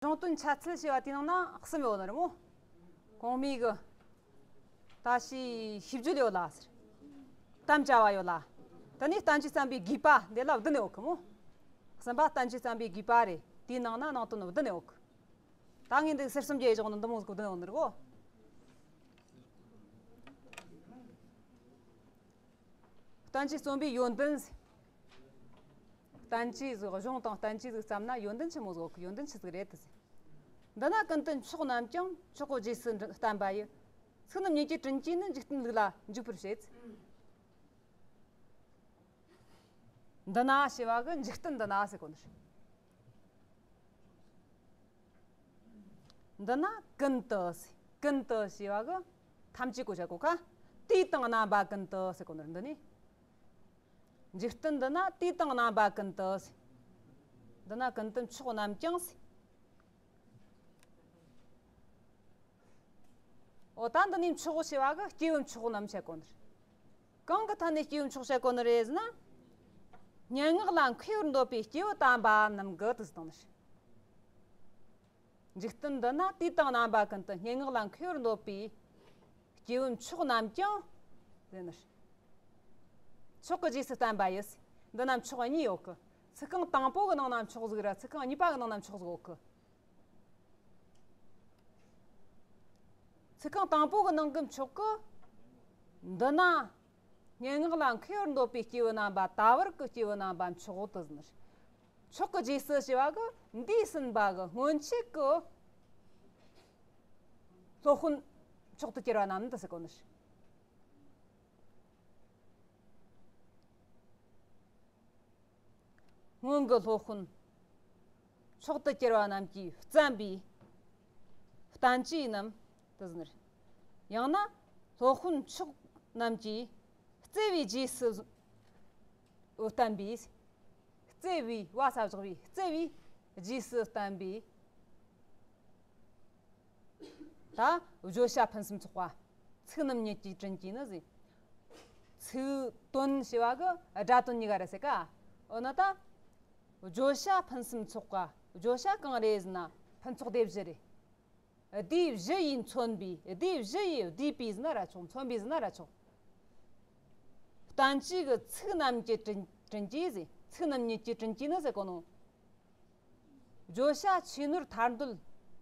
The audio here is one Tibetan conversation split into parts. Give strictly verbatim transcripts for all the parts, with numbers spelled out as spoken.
གཞུང་དོན་འཆད་ཚུལ་ཞེས་པ་དེའི་ནང་ན་གསུམ་ཡོད་ནི་རེད་མོ། གོང་མའི་གི་ད་ཤེས་ཤེས་བརྗོད་ཡོད་ལ་ཟེར། དམ་བཅའ་བ་ཡོད་ལ། དེ་ནས་བསྟན་བཅོས་བརྩམས་པའི་དགོས་པ་འདི་ལ་བདུན་ཡོད་གི་མོ། གསུམ་པ་བསྟན་བཅོས་བརྩམས་པའི་དགོས་པ་རེད། དེའི་ནང་ན་ནང་དོན་བདུན་ཡོད་གི། ད་ངས་འདི་གསེར་གསུམ་གྱི་གཞུང་ནི་འདི་མོ་ཟིག་བདུན་ཡོད་ནི་རེད་གོ། བསྟན་བཅོས་རྩོམ་པའི་ཡོན་ཏན་ཟེར། བསྟན་བཅོས་ཟིག་གཞུང་དང་བསྟན་བཅོས་ཟིག་བརྩམས་ན་ཡོན་ཏན་ཆི་མོ་ཟིག་ཡོད་གི། ཡོན་ཏན་ཆི་ཟིག་རེད་དེ་ཟེར། འདི་ན་ཀུན་ཏུ་མཆོག་རྣམས་ཀྱང་མཆོག་གི་རྗེས་སུ་བསྟན་པ་ཡི། ཚིག་རྣམས་ཉིད་ཀྱི་དྲིན་གྱིས་ནི་འཇིག་རྟེན་ལུགས་ལ་འཇུག་པར་བྱེད། འདི་ན་ཞེས་པ་གི་འཇིག་རྟེན་འདི་ན་ཟེར་གོ་ནི་རེད། འདི་ན་ཀུན་ཏུ་ཟེར། ཀུན་ཏུ་ཞེས་པ་གི་ཐམས་ཅད་གོ་བྱ་གོ་ཁ། དུས་དང་རྣམ་པ་ཀུན་ཏུ་ཟེར་གོ་ནི་རེད། འདི་ནི། འཇིག་རྟེན་འདི་ན་དུས་དང་རྣམ་པ་ཀུན་ཏུ་ཟེར། འདི་ན་ཀུན་ཏུ་མཆོག་རྣམས་ཀྱང་ཟེར། འོ་ད་འདི་ནི་མཆོག་ཞེས་པ་གི་སྐྱེས་བུ་མཆོག་རྣམས་བཤད་གོ་ནི་རེད། གང་གི་ཐད་ནས་སྐྱེས་བུ་མཆོག་བཤད་གོ་ནི་རེད་ཟེར་ན། སྙན་ངག་ལ་མཁས་པར་འདོད་པའི་སྐྱེས་བུ་དམ་པ་རྣམས་ཀྱིས་དེ་ཟེར་བཏང་ནི་རེད། འཇིག་རྟེན་འདི་ན་དུས་དང་རྣམ་པ་ཀུན་ཏུ་སྙན་ངག་ལ་མཁས་པར་འདོད་པའི་སྐྱེས་བུ་མཆོག་རྣམས་ཀྱང་ཟེར་ནི། མཆོག་གི་རྗེས་སུ་བསྟན་པ་ཡི། འདི་ན་མཆོག་གཉིས་ཡོད་གི། ཚིག་རྐང་དང་པོ་གི་ནང་ན་མཆོག་ཟིག་ར་ཚིག་རྐང་གཉིས་པ་གི་ནང་ན་མཆོག་ཟིག་ཡོད་གི། ཚིག་རྐང་དང་པོ་གི་ནང་གི་མཆོག་གི། འདི་ན། སྙན་ངག་ལ་མཁས་པར་འདོད་པའི་སྐྱེས་བུ་རྣམ་པ་ད་བར་གྱི་སྐྱེས་བུ་རྣམ་པ་མཆོག་དེ་ཟེར་ནི། མཆོག་གི་རྗེས་སུ་ཞེས་པ་གི་འདས་ཟིན་པ་གི་སྔོན་ཆད་ཀྱི་སློབ་དཔོན་མཆོག་ཏུ་གྱུར་པ་རྣམས་དེ་ཟེར་གོ་ནི། སྔོན་གྱི་སློབ་དཔོན་མཆོག་ཏུ་གྱུར་པ་རྣམས་ཀྱིས་བརྩམས་པའི་བསྟན་བཅོས་རྣམས་དེ་ཟེར་ནི། ཡང་ན་སློབ་དཔོན་མཆོག་རྣམས་ཀྱིས་བརྩེ་བའི་རྗེས་སུ་བསྟན་པའི། བརྩེ་བའི་བ་ས་བཞག་པའི་བརྩེ་བའི་རྗེས་སུ་བསྟན་པའི། ད་བརྗོད་བྱ་ཕུན་སུམ་ཚོགས་པ། ཚིག་རྣམས་ཉིད་ཀྱི་དྲིན་གྱིས་ནི་ཟེར། ཚིག་དོན་ཞེས་པ་གི་སྒྲ་དོན་གཉིས་ཀ་རེད་ཟེར་ཀ། འོ་ན་ད། བརྗོད་བྱ་ཕུན་སུམ་ཚོགས་པ། བརྗོད་བྱ་གང་རེད་ཟེར་ན་ཕུན་ཚོགས་སྡེ་བཞི་རེད། སྡེ་བཞི་ཡིས་མཚོན་པའི་སྡེ་བཞི་ཡིས་བསྡུས་པའི་ཟེར་ན་ར་ཆོག་མཚོན་པའི་ཟེར་ན་ར་ཆོག་བསྟན་བཅོས་ཀྱི་ཚིག་རྣམས་ཀྱི་དྲིན་དྲིན་གྱིས་ཟེར། ཚིག་རྣམས་ཉིད་ཀྱི་དྲིན་གྱིས་ནི་ཟེར་གོ་ནོ། བརྗོད་བྱ་ཆོས་ནོར་ཐར་འདོད་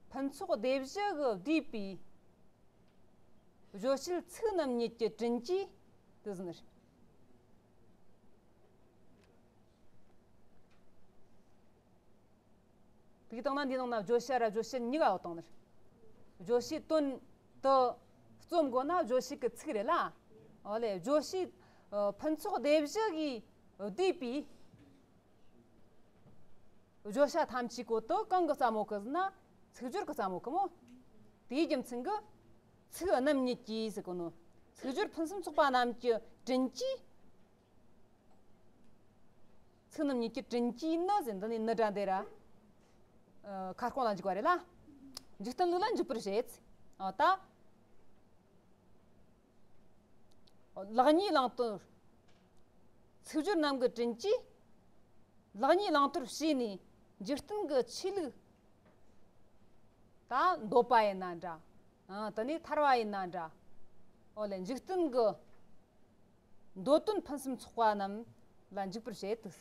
ཕུན་ཚོགས་སྡེ་བཞི་གིས་བསྡུས་པའི་བརྗོད་བྱེད་ཚིག་རྣམས་ཉིད་ཀྱི་དྲིན་གྱིས་དེ་ཟེར་ནི་རེད། དེ་དང་ན་འདི་ནང་ན་བརྗོད་བྱ་ར་བརྗོད་བྱེད་གཉིས་ཀ་ཡོད་དང་ནི། བརྗོད་བྱའི་དོན་དུ་རྩོམ་དགོས་ན་བརྗོད་བྱེད་ཀྱི་ཚིག་རེད་ལ། འོ་ལེ་བརྗོད་བྱའི་ཕུན་ཚོགས་སྡེ་བཞི་གིས་བསྡུས་པའི་བརྗོད་བྱ་ཐམས་ཅད་གོ་དོ་གང་གི་རྩ་མོ་གི་ཟེར་ན་ཚིག་སྦྱོར་གི་རྩ་མོ་གི་མོ། དེའི་རྒྱུ་མཚན་གི་ཚིག་རྣམས་ཉིད་ཀྱིས་ཟེར་གོ་ནོ། ཚིག་སྦྱོར་ཕུན་སུམ་ཚོགས་པ་རྣམས་ཀྱི་དྲིན་གྱིས། ཚིག་རྣམས་ཉིད་ཀྱི་དྲིན་གྱིས་ནི་ཟེར་འདི་ནི་ནི་སྒྲ་འདི་ར། ཨ། ཁ་སྐོང་ལ་འཇུག་པ་རེད་ལ། འཇིག་རྟེན་ལུགས་ལ་འཇུག་པར་བྱེད། ཨ་ད། ལེགས་ཉེས་བླང་དོར། ཚིག་སྦྱོར་རྣམས་ཀྱི་དྲིན་གྱིས། ལེགས་ཉེས་བླང་དོར་བྱས་ནས་འཇིག་རྟེན་གྱི་ཆོས་ལུགས། ད་འདོད་པ་ཡིན་ན་འདྲ། ཨ། དེ་ནས་ཐར་བ་ཡིན་ན་འདྲ། འོ་ལེ་འཇིག་རྟེན་གྱི་འདོད་དོན་ཕུན་སུམ་ཚོགས་པ་རྣམས་ལ་འཇུག་པར་བྱེད་དུ།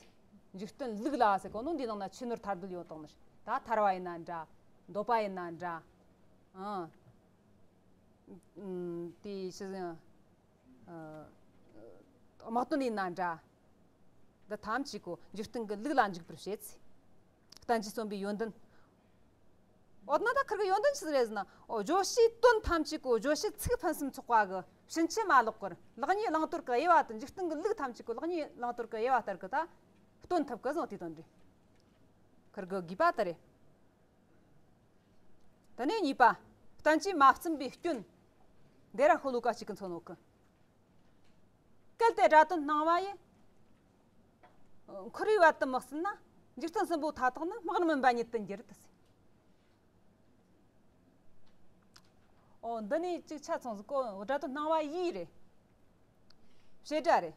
འཇིག་རྟེན་ལུགས་ལ་ཟེར་གོ་ནོ་འདི་ནང་ན་ཆོས་ནོར་ཐར་འདོད་ཡོད་དང་ནི། ད་ཐར་བ་ཡིན་ན་འདྲ། འདོད་པ་ཡིན་ན་འདྲ། ཨ། དེ་ཕྱི་ཟིན། ཨ། དམག་དོན་ཡིན་ན་འདྲ། འདི་ཐམས་ཅད་གོ་འཇིག་རྟེན་གྱི་ལུགས་ལ་འཇུག་པར་བྱེད། བསྟན་བཅོས་རྩོམ་པའི་ཡོན་ཏན། འོ་ན་ད་ཁིར་གི་ཡོན་ཏན་ཆི་ཟིག་རེད་ཟེར་ན། འོ་བརྗོད་བྱའི་དོན་ཐམས་ཅད་གོ་བརྗོད་བྱའི་ཚིག་ཕུན་སུམ་ཚོགས་པ་གི་ཕྱིན་ཅི་མ་ལོག་གི་ལེགས་ཉེས་བླང་དོར་གི་དབྱེ་བ་དང་འཇིག་རྟེན་གྱི་ལུགས་ཐམས་ཅད་གོ་ལེགས་ཉེས་བླང་དོར་གི་དབྱེ་བ་ལྟར་གི་ད་སྟོན་ཐུབ་གི་ཟེར་དེའི་དོན་རེད། ཁིར་གི་དགོས་པ་དེ་རེད། དེ་ནས་གཉིས་པ། བསྟན་བཅོས་མ་བརྩམས་པའི་སྐྱོན། འདི་ར་ཤོ་ལོ་ཀ་གཅིག་གི་མཚོན་ནོ་གི། གལ་ཏེ་སྒྲ་དོན་སྣང་བ་ཡི། འཁོར་བའི་བར་དུ་དམིགས་ཟིན་ན། འཇིག་རྟེན་གསུམ་པོ་མཐའ་དག་ནི་སྨག་རུམ་མུན་པ་ཉིད་དུ་འགྱུར་ཏེ། འོ་འདི་ནས་གཅིག་ཆ་ཚང་ཟིག་གོ་སྒྲ་དོན་སྣང་བ་ཡི་རེད། བྱེད་སྒྲ་རེད།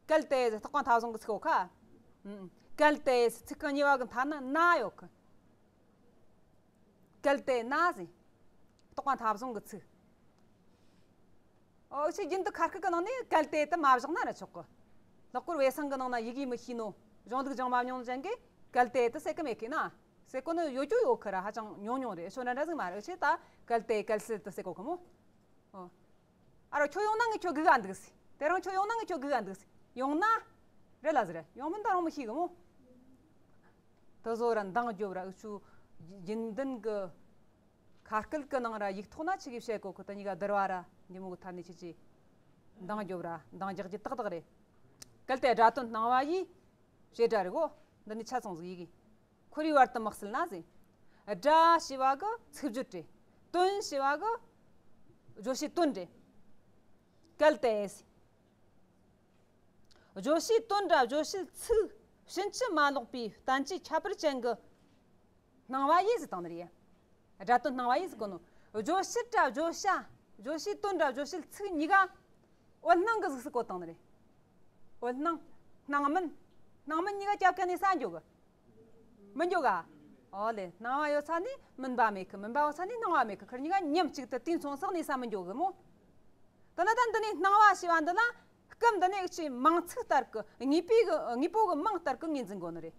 གལ་ཏེ་རྟགས་པ་མཐའ་བཟུང་གི་ཚིག་གོ་ཁ། ཨུམ། གལ་ཏེ་ཚིག་རྐང་གཉིས་པ་གི་མཐའ་ན་ན་ཡོད་གི། གལ་ཏེ་ན་ཟེར། རྟོག་པ་མཐའ་བཟུང་གི་ཚིག་འོ་ཆི་རྒྱུན་དུ་ཁ་སྐད་ཀྱི་ནང་ནས་གལ་ཏེ་དེ་མ་བཞག་ན་ར་ཆོག་གི། ལྷག་པར་བའི་སང་གི་ནང་ན་ཡི་གེ་མི་ཤེས་ནོ། གཞུང་ལུགས་སྦྱངས་མ་མྱོང་ཅན་གྱིས་གལ་ཏེ་དེ་ཟེར་གི་མེད་གི་ན། ཟེར་གོ་ནི་ཡོད་རྒྱུ་ཡོད་གི་ར། ཧ་ཅང་ཉུང་ཉུང་རེད། ཆོ་འདྲ་འདྲ་ཟིག་མ་རེད། ཆི་ད་གལ་ཏེ་གལ་སྲིད་དེ་ཟེར་གོ་གི་མོ། འོ། ཨ་རོ་ཁྱོད་ཡོང་ན་ངས་ཁྱོད་སྒུག་ག་འདུག་ཟེར། དེ་རིང་ཁྱོད་ཡོང་ན་ངས་ཁྱོད་སྒུག་ག་འདུག་ཟེར། ཡོང་ན། རེད་ལ་ཟེར། ཡོང་མིན་ད་རུང་མི་ཤེས་གི་མོ། དེ་བཟོ་ར་འདང་རྒྱོབ་ར་འུ་ཆོ་རྒྱུན་ལྡན་གི་ཁ་སྐད་གི་ནང་ར་ཡིག་ཐོག་ན་ཆི་གི་བཤད་གོ་གི། དེ་གཉིས་ཀ་བསྡུར་བ་ར་འདི་མོ་གི་ཐད་ནས་ཆི་ཆི་འདང་རྒྱོབ་ར་འདང་རྒྱག་རྒྱུ་ཏག་ཏག་རེད། གལ་ཏེ་སྒྲ་དོན་སྣང་བ་ཡིས། ཞེས་སྒྲ་རེད་གོ། འདི་ནི་ཆ་ཚང་ཟིག་ཡི་གེ། འཁོར་བའི་བར་དུ་དམིགས་བསལ་ན་ཟེར། སྒྲ་ཞེས་པ་གི་ཚིག་བརྗོད་རེད། དོན་ཞེས་པ་གི་བརྗོད་བྱའི་དོན་རེད། གལ་ཏེ་ཟེར། བརྗོད་བྱའི་དོན་ར་བརྗོད་བྱའི་ཚིག་ཕྱིན་ཅི་མ་ལོག་པའི་བསྟན་བཅོས་ཁྱད་པར་ཅན་གྱི་སྣང་བ་ཡིས་ཟེར་བཏང་ནི་རེད། སྒྲ་དོན་སྣང་བ་ཡིས་ཟེར་གོ་ནོ། བརྗོད་བྱེད་ར་བརྗོད་བྱ། བརྗོད་བྱའི་དོན་ར་བརྗོད་བྱའི་ཚིག་གཉིས་ཀ་འོད་སྣང་གི་གཟུགས་སུ་བཀོད་བཏང་ནི་རེད། འོད་སྣང་། སྣང་མིན། སྣང་མིན་གཉིས་ཀ་རྒྱབ་ཁ་ནས་ས་འགྱོ་གི། མི་འགྱོ་ག་འོ་ལེ། སྣང་བ་ཡོད་ས་ནས་མིན་པ་མེད་གི། མིན་པ་ཡོད་ས་ནས་སྣང་བ་མེད་གི། ཁིར་གཉིས་ཀ་མཉམ་གཅིག་ཏུ་དུས་མཚུངས་སུ་གནས་ས་མི་འགྱོ་གི་མོ། དེ་ན་ད་འདི་ནས་སྣང་བ་ཞེས་པ་འདི་ལ་སྐབས་འདི་ནས་ཨུ་ཆོས་མིང་ཚིག་ལྟར་གི་དངོས་པོའི་གི་དངོས་པོ་གི་མིང་ལྟར་གི་ངོས་འཛིན་དགོས་ནི་རེད།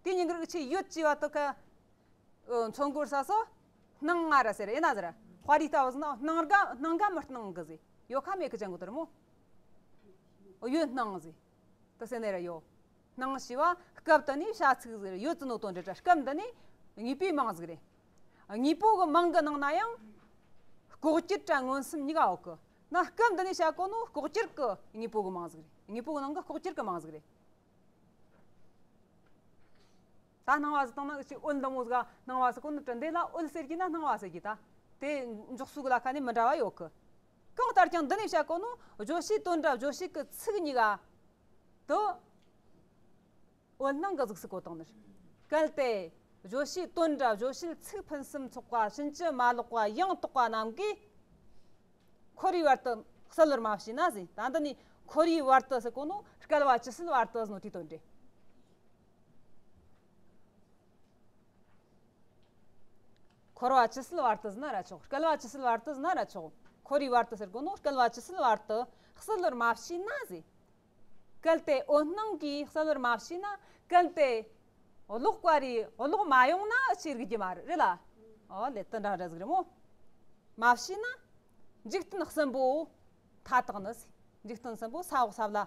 དེ་ཉིན་གི་ཨུ་ཆོས་ཡོད་ཅེས་པ་དེ་ཁ། ཨོ། མཚོན་གོ་ས་སོ། སྣང་ང་ར་ཟེར་ཡིན་ན་ཟེར། དཔའ་རིས་ལྟ་བུ་ཟེར་ན་སྣང་ག་སྣང་ག་མི་སྣང་གི་ཟེར། ཡོད་ཁ་མེད་གི་ཅན་གོ་དེར་མོ། ཨོ་ཡོད་སྣང་ཟེར། དེ་ཟེར་ནས་ར་ཡོད། སྣང་ཞེས་པ་སྐབས་དེ་ནས་བྱ་ཚིག་ཟེར་ཡོད་ཙི་ནོ་དོན་རེད་དྲ། སྐབས་འདི་ནས་དངོས་པོའི་མིང་ཟིག་རེད། དངོས་པོ་གི་མིང་གི་ནང་ན་ཡང་། ལྐོག་གྱུར་དྲ་མངོན་སུམ་གཉིས་ཀ་ཡོད་གི། ན་སྐབས་འདི་ནས་བྱ་གོ་ནོ་ལྐོག་གྱུར་གི་དངོས་པོ་གི་མིང་ཟིག་རེད། དངོས་པོ་གི་ནང་གི་ལྐོག་གྱུར་གི་མིང་ཟིག་རེད། ད་སྣང་བ་ཟེར་བཏང་ན་ཅིག་འོད་འདི་མོ་ཟིག་སྣང་བ་ཟེར་གོ་ནི་དྲི་འདི་ལ་འོད་ཟེར་གྱི་ན་སྣང་བ་ཟེར་གྱི་ད། དེ་འཇོག་སུ་གི་ལ་ཁ་ནས་མི་འདྲ་བ་ཡོད་གི། གང་ལྟར་ཀྱང་འདི་ནས་བཤད་གོ་ནོ་བརྗོད་བྱའི་དོན་ར་བརྗོད་བྱེད་ཀྱི་ཚིག་གཉིས་ཀ་དུ་འོད་སྣང་གི་གཟུགས་སུ་བཀོད་བཏང་ནི། གལ་ཏེ་བརྗོད་བྱའི་དོན་ར་བརྗོད་བྱེད་ཚིག་ཕུན་སུམ་ཚོགས་པ་ཕྱིན་ཅི་མ་ལོག་པ་ཡང་དག་པ་རྣམས་ཀྱིས། འཁོར་བའི་བར་དུ་གསལ་བར་མ་བྱས་ན་ཟེར། ད་འདི་ནི་འཁོར་བའི་བར་དུ་ཟེར་གོ་ནོ་བསྐལ་པ་ཇི་སྲིད་བར་དུ་ཟེར་ནོ་དེའི་དོན་རེད། འཁོར་བ་ཇི་སྲིད་བར་དུ་ཟེར་ན་ར་ཆོག་བསྐལ་པ་ཇི་སྲིད་བར་དུ་ཟེར་ན་ར་ཆོག་འཁོར་བའི་བར་དུ་ཟེར་གོ་ནོ་བསྐལ་པ་ཇི་སྲིད་བར་དུ་གསལ་བར་མ་བྱས་ན་ཟེར། གལ་ཏེ་འོད་སྣང་གིས་གསལ་བར་མ་བྱས་ན། གལ་ཏེ་གློག་བཀའ་རེ་གློག་མ་ཡོང་ན་ཨུ་ཆོས་རིག་རྒྱུ་མ་རེད་རེད་ལ། ཨོ་ལེ་དེ་འདྲ་འདྲ་ཟིག་རེད་མོ། མ་བྱས་ན། འཇིག་རྟེན་གསུམ་པོ་མཐའ་དག་ནི། འཇིག་རྟེན་གསུམ་པོ་ས་འོག་ས་བླ་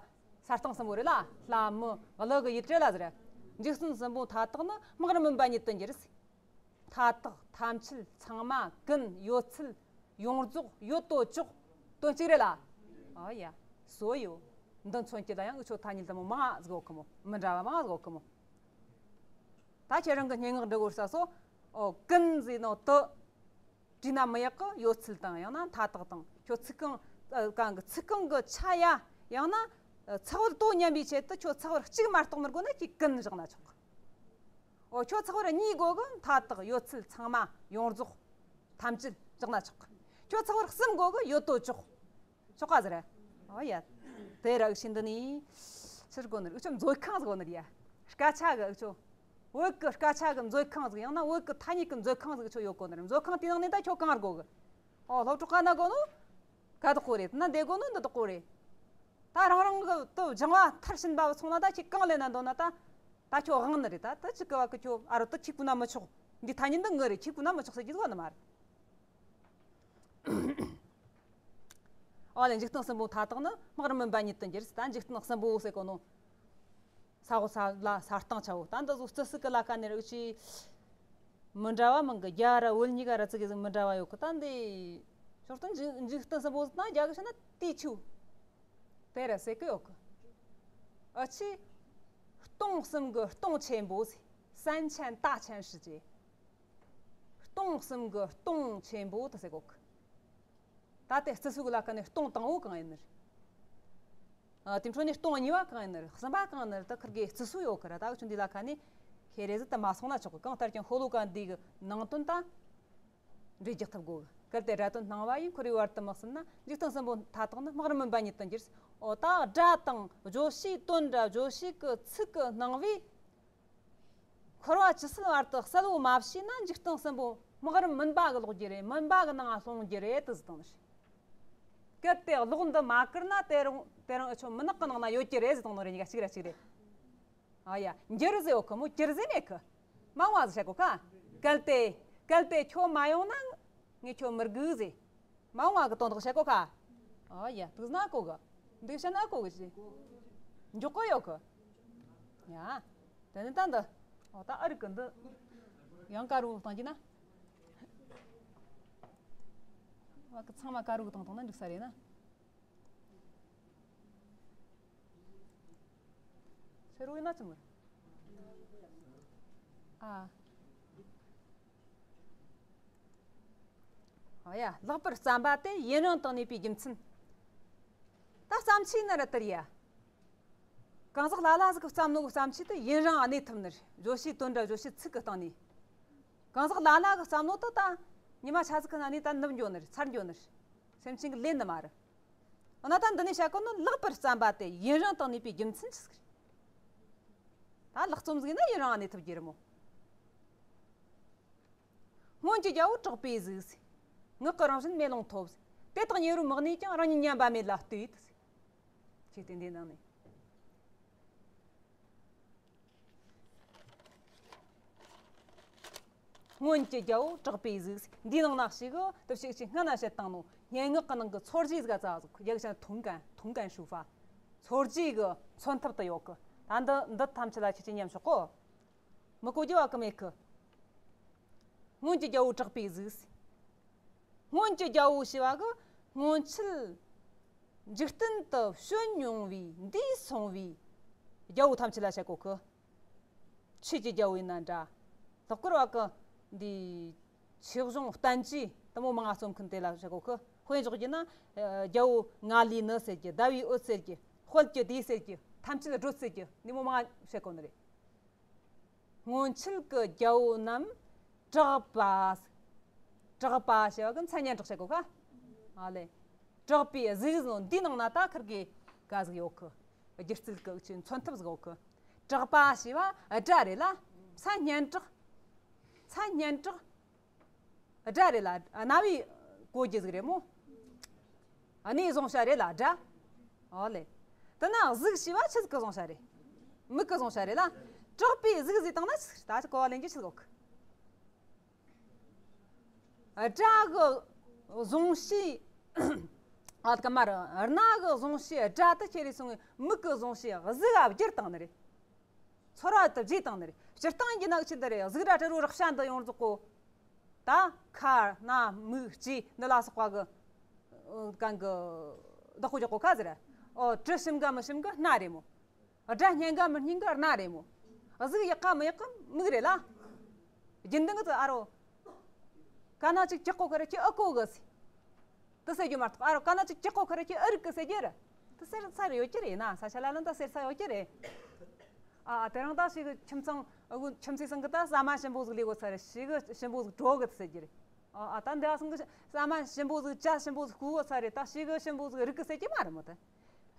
ས་སྟེང་གསུམ་པོ་རེད་ལ། ལྷ་མི་ཀླུ་གི་ཡུལ་རེད་ལ་ཟེར། འཇིག་རྟེན་གསུམ་པོ་མཐའ་དག་ནི་སྨག་རུམ་མུན་པ་ཉིད་དུ་འགྱུར། མཐའ་དག་ཐམས་ཅད་ཚང་མ་ཀུན་ཡོད་ཚད་ཡོངས་རྫོགས་ཡོད་དོ་ཅོག་དོན་གཅིག་རེད་ལ། ཨ་ཡ། སོ་ཡོ། འདི་མཚོན་གྱི་ལ་ཡང་འུ་ཆོ་ཐ་སྙད་དུ་མོ་མང་ང་ཟིག་གོ་གི་མོ། མི་འདྲ་བ་མང་ང་ཟིག་གོ་གི་མོ། ད་ཁྱེད་རང་གི་སྙན་ངག་འབྲི་གོ་ས་སོ། ཨོ་ཀུན་ཟེར་ནོ་དུ། བྲིས་ན་མི་ཡག་གི་ཡོད་ཚད་དང་ཡང་ན་མཐའ་དག་དང་ཁྱོད་ཚིག་རྐང་། ཨ། གང་གི་ཚིག་རྐང་གི་ཆ་ཡ། ཡང་ན། ཨ། ཚེག་བར་དོ་མཉམ་པའི་ཆེད་དུ་ཁྱོད་ཚེག་བར་གཅིག་མ་གཏོགས་མི་དགོས་ན་ཁྱོད་ཀུན་བཞག་ན་ཆོག་གི། ཨོ་ཁྱོད་ཚེག་བར་གཉིས་དགོས་གི། མཐའ་དག་ཡོད་ཚད་ཚང་མ་ཡོངས་རྫོགས་ཐམས་ཅད་བཞག་ན་ཆོག་གི། ཁྱོད་ཚེག་བར་གསུམ་དགོས་གི། ཡོད་དོ་ཅོག་ཆོག་ག་ཟེར། ཨོ་ཡ། དེ་ར་འུ་ཆོ་འདི་ནི་ཕྱིར་གོ་ནི་རེད། འུ་ཆོ་མཛོད་ཁང་ཟིག་གོ་ནི་རེད་ཡ། སྐད་ཆ་གི་འུ་ཆོ། བོད་གི་སྐད་ཆ་གི་མཛོད་ཁང་ཟིག་ཡང་ན་བོད་གི་ཐ་སྙད་གི་མཛོད་ཁང་ཟིག་འུ་ཆོ་ཡོད་གོ་ནི་རེད། མཛོད་ཁང་དེའི་ནང་ནས་ད་ཁྱོད་གང་དགོས་གི། ཨོ་སློབ་གྲོགས་ག་ན་གོ་ནོ། ག་དག་གོ་རེད་ན་འདི་གོ་ནོ་འདི་དག་གོ་རེད། ད་རང་རང་གི་དུ་སྦྱང་བ་མཐར་ཕྱིན་པ་ཚོང་ན་ད་ཁྱེད་གང་ལས་ན་འདོད་ན་ད། ད་ཁྱོད་དབང་ནི་རེད་ད། ད་ཅི་གི་བ་གི་ཁྱོད་ཨ་རོ་དུ་ཁྱེད་གོ་ན་མི་ཆོག་འདི་ཐ་སྙད་འདི་ངི་རེད། ཁྱེད་གོ་ན་མི་ཆོག་ཟེར་གྱི་ཟིག་བ་ནི་མ་རེད། ཨོ་ལེ་འཇིག་རྟེན་གསུམ་པོ་མཐའ་དག་ནི་སྨག་རུམ་མུན་པ་ཉིད་དུ་འགྱུར། ད་འཇིག་རྟེན་གསུམ་པོ་ཟེར་གོ་ནོ། ས་འོག་ས་བླ་ས་སྟེང་ཆ་བོ། ད་འདི་ཚོ་རྩི་སྲིད་ཀྱི་ལ་ཁ་ནས་རིགས་ཅིག་མི་འདྲ་བ་མང་གི། རྒྱ་ར་བོད་གཉིས་ཀ་ར་ཙི་གེ་ཟིག་མི་འདྲ་བ་ཡོད་གི། ད་འདི་ཞོར་དུ་འཇིག་འཇིག་རྟེན་གསུམ་པོ་ཟེར་ན་རྒྱ་གི་བཤད་ན་དུས་ཆུ་དེ་ར་ཟེར་གི་ཡོད་གི། ཨ་ཆི། སྟོང་གསུམ་གི་སྟོང་ཆེན་པོ་ཟེར། 三千大千世界། སྟོང་གསུམ་གི་སྟོང་ཆེན་པོ་དེ་ཟེར་གོ་གི། ད་དེ་རྩི་སྲིད་ཀྱི་ལ་ཁ་ནས་སྟོང་དང་པོ་གང་ཡིན་ནི་རེད། ཨ། དེ་འཕྲོ་ནས་སྟོང་གཉིས་པ་གང་ཡིན་ནི་རེད། གསུམ་པ་གང་ཡིན་ནི་རེད། ད་ཁིར་གི་རྩི་སྲོལ་ཡོད་གི་ར། ད་འུ་ཆོ་འདི་ལ་ཁ་ནས་ཁེ་རེ་ཟིག་ད་མ་སོང་ན་ཆོག་གི། གང་ལྟར་ཀྱང་ཤོ་ལོ་ཀ་འདི་གི་ནང་དོན་ད་འགྲེལ་རྒྱག་ཐུབ་དགོས་གི། གལ་ཏེ་སྒྲ་དོན་སྣང་བ་ཡིས། འཁོར་བའི་བར་དུ་དམིགས་བསལ་ན། འཇིག་རྟེན་གསུམ་པོ་མཐའ་དག་ནི། སྨག་རུམ་མུན་པ་ཉིད་དུ་འགྱུར། འོ་ད་སྒྲ་དང་བརྗོད་བྱའི་དོན་ར་བརྗོད་བྱའི་གི་ཚིག་གི་སྣང་བས། འཁོར་བ་ཇི་སྲིད་བར་དུ་གསལ་བོ་མ་བྱས་ན། འཇིག་རྟེན་གསུམ་པོ་སྨག་རུམ་མུན་པ་གི་ལོག་རྒྱུ་རེད། མུན་པ་གི་ནང་ལ་ལྷུང་རྒྱུ་རེད་དུ་ཟེར་བཏང་ནི་རེད། གལ་ཏེ་གློག་འདི་མ་བཀར་ན། དེ་རིང་དེ་རིང་འུ་ཆོ་མུན་ནག་གི་ནང་ན་ཡོད་རྒྱུ་རེད་ཟེར་བཏང་ནི་རེད། གཉིས་ཀ་གཅིག་ར་གཅིག་རེད། ཨ་ཡ། འགྱུར་ཟེར་ཡོད་གི་མོ། གྱུར་ཟེར་མེད་གི། མ་འོངས་པ་ཟིག་བཤད་གོ་ཁ། གལ་ཏེ། གལ་ཏེ་ཁྱོད་མ་ཡོང་ན་ངས་ཁྱོད་མི་སྒུག་ཟེར། མ་འོངས་པ་གི་དོན་དག་བཤད་གོ་ཁ། ཨ་ཡ། དུག་ན་གོ་གི། འདུག་བཤད་ན་གོ་གི་ཞིག་འཇོག་གི་ཡོད་གི། ཡ། དེ་ནི་ད་འདི། ཨོ་ད་ཨ་རིག་གི་འདི། ཡང་དཀར་རུ་བཏང་གི་ན། བ་གི་ཚང་མ་དཀར་རུ་བཏང་བཏང་ན་འགྲིག་ས་རེད་ན། ཕྱི་རུ་ཡིན་ན་ཅི་མོ། ཨ། ཨ་ཡ། ལེགས་པར་བརྩམས་པ་དེ་ཡུན་རིང་དུ་གནས་པའི་རྒྱུ་མཚན། ད་བརྩམས་ཆོས་ནི་ར་དེ་རེད་ཡ། གང་ཟག་ལ་ལ་ཟིག་གིས་བརྩམས་ནོ་གི་བརྩམས་ཆོས་དེ་ཡུན་རིང་གནས་ཐུབ་ནི་རེད། བརྗོད་བྱའི་དོན་དང་བརྗོད་བྱའི་ཚིག་གི་སྟེང་ནས། གང་ཟག་ལ་ལ་གིས་བརྩམས་ནོ་དེ་ད་ཉི་མ་ཆ་ཟིག་གི་ནང་ནས་ད་ནུབ་འགྱོ་ནི་རེད། ཚར་འགྱོ་ནི་རེད། སེམས་ཅན་གིས་ལེན་ནི་མ་རེད། འོ་ན་ད་འདི་ནས་བཤད་གོ་ནོ་ལེགས་པར་བརྩམས་པ་དེ་ཡུན་རིང་དུ་གནས་པའི་རྒྱུ་མཚན་ཆི་ཟིག་རེད། ད་ལེགས་རྩོམ་ཟིག་ན་ཡུན་རིང་གནས་ཐུབ་རྒྱུ་རེད་མོ། སྔོན་གྱི་རྒྱལ་པོ་གྲགས་པའི་གཟུགས། ངག་གི་རང་བཞིན་མེ་ལོང་ཐོབ། དེ་དག་ཉེ་རུ་དམིགས་ནས་ཀྱང་། རང་ཉིད་ཉམས་པ་མེད་ལ་ལྟོས། ཅེས་ཏེ་འདི་ནང་ནས། སྔོན་གྱི་རྒྱལ་པོ་གྲགས་པའི་གཟུགས། འདིའི་ནང་ན་ཞིག་གི་དུ་ཞིག་ཅིག་སྔ་ན་བཤད་བཏང་ནོ། སྙན་ངག་གི་ནང་གི་མཚོ་རྒྱུས་ཟིག་ཙ་ཟིག་རྒྱ་གཞན་同感། 同感抒发། མཚོ་རྒྱུས་གི་མཚོན་ཐབས་དུ་ཡོད་གི། ད་འདི་འདི་ཐམས་ཅད་ལ་ཁྱེད་ཀྱིས་མཉམ་ཞོག་གོ། མི་གོ་རྒྱུ་བ་གི་མེད་གི། སྔོན་གྱི་རྒྱལ་པོ་གྲགས་པའི་གཟུགས། སྔོན་གྱི་རྒྱལ་པོ་ཞེས་པ་གི་སྔོན་ཆད་འཇིག་རྟེན་དུ་བྱོན་མྱོང་བའི་འདས་སོང་བའི་རྒྱལ་པོ་ཐམས་ཅད་ལ་བཤད་གོ་གི། ཆོས་ཀྱི་རྒྱལ་པོ་ཡིན་ན་འདྲ། ལྷག་པར་བ་གི་འདི་ཆོས་གཞུང་བསྟན་བཅོས་དེ་མོ་མང་ང་རྩོམ་མཁན་དེ་ལ་བཤད་གོ་གི། དཔེ་འཇོག་རྒྱུ་ན། ཨ། རྒྱལ་པོ་ང་ལས་ནུ་ཟེར་རྒྱུ། ཟླ་བའི་འོད་ཟེར་རྒྱུ། དཔལ་གྱི་སྡེ་ཟེར་རྒྱུ། ཐམས་ཅད་སྒྲོལ་ཟེར་རྒྱུ། འདི་མོ་མང་ང་བཤད་གོ་ནི་རེད། སྔོན་ཆད་ཀྱི་རྒྱལ་པོ་རྣམས་གྲགས་པ། གྲགས་པ་ཞེས་པ་གི་མཚན་སྙན་གྲགས་བཤད་གོ་ཁ། ཨ་ལེ། གྲགས་པའི་གཟུགས་ཟེར་ནོ་འདིའི་ནང་ན་ད་ཁིར་གི་ག་ཟིག་ཡོད་གི། སྒྱུ་རྩལ་གི་ཅིག་མཚོན་ཐབས་ཟིག་ཡོད་གི། གྲགས་པ་ཞེས་པ་སྒྲ་རེད་ལ། མཚན་སྙན་གྲགས། མཚན་སྙན་གྲགས། སྒྲ་རེད་ལ། རྣ་བའི་གོ་རྒྱུ་ཟིག་རེད་མོ། སྣས་བཟུང་བྱ་རེད་ལ་སྒྲ། ཨོ་ལེ། དེ་ན་གཟུགས་ཞེས་པ་ཆི་ཟིག་གིས་བཟུང་བྱ་རེད། མིག་གིས་བཟུང་བྱ་རེད་ལ། གྲགས་པའི་གཟུགས་ཟེར་བཏང་ན་ཆི་ཟིག་ད་ཆི་གོ་བ་ལེན་རྒྱུ་ཆི་ཟིག་ཡོད་གི། སྒྲ་གི་གཟུང་བྱའི། ཨ་ད་ག་མ་རེད། རྣ་གི་གཟུང་བྱའི་སྒྲ་དེ་ཁྱེར་རེ་སོང་བའི་མིག་གི་གཟུང་བྱའི་གཟུགས་ལ་བསྒྱུར་བཏང་ནི་རེད། ཚོར་བ་དེ་བརྗེས་བཏང་ནི་རེད། སྤྱིར་བཏང་ཡིན་གྱི་ན་ཆི་འདི་རེད། གཟུགས་སྒྲ་དྲི་རོ་རེག་བྱ་འདི་ཡོངས་རྫོགས་གོ། ད་ཁ་སྣ་མིག་ལྕེ་འདི་ལ་སོགས་པ་གི། ཨོ། གང་གི་བདག་པོ་རྒྱག་གོ་ཁ་ཟེར། ཨོ། དྲི་ཞིམ་ག་མི་ཞིམ་གི་སྣ་རེད་མོ། སྒྲ་སྙན་ག་མི་སྙན་གི་རྣ་རེད་མོ། གཟུགས་ཡག་ག་མི་ཡག་གི་མིག་རེད་ལ། རྒྱུན་ལྡན་གི་དེ་ཨ་རོ། ག་ན་ཅིག་ཀྱག་གོ་ཁ་རེ་ཁྱེད་ཨ་གོ་གི་ཟེར། དེ་ཟེར་རྒྱུ་མ་གཏོགས། ཨ་རོ་ག་ན་ཅིག་ཀྱག་གོ་ཁ་རེ་ཁྱེད་ཨ་རིག་གི་ཟེར་རྒྱུ་རེད། དེ་ཟེར་ས་རེ་ཡོད་ཀྱི་རེད་ན། ས་ཆ་ལ་ལ་འདི་ཟེར་ས་ཡོད་ཀྱི་རེད། ཨ། ཨ། དེ་རིང་ད་ཞིག་ཁྱིམ་ཚང་། ཨ། ཁྱིམ་མཚེས་ཚང་གི་ད་ཟ་མ་ཞིམ་པོ་ཟིག་ལས་གོ་ས་རེད། ཞིག་ཞིམ་པོ་ཟིག་དྲོ་གི་ཟེར་རྒྱུ་རེད། ཨ། ཨ། ད་འདི་ཨ་ཚང་གི་ཟ་མ་ཞིམ་པོ་ཟིག་ཇ་ཞིམ་པོ་ཟིག་བསྐོལ་གོ་ས་རེད། ད་ཞིག་ཞིམ་པོ་ཟིག་རིག་གི་ཟེར་རྒྱུ་མ་རེད་མོ། དེ་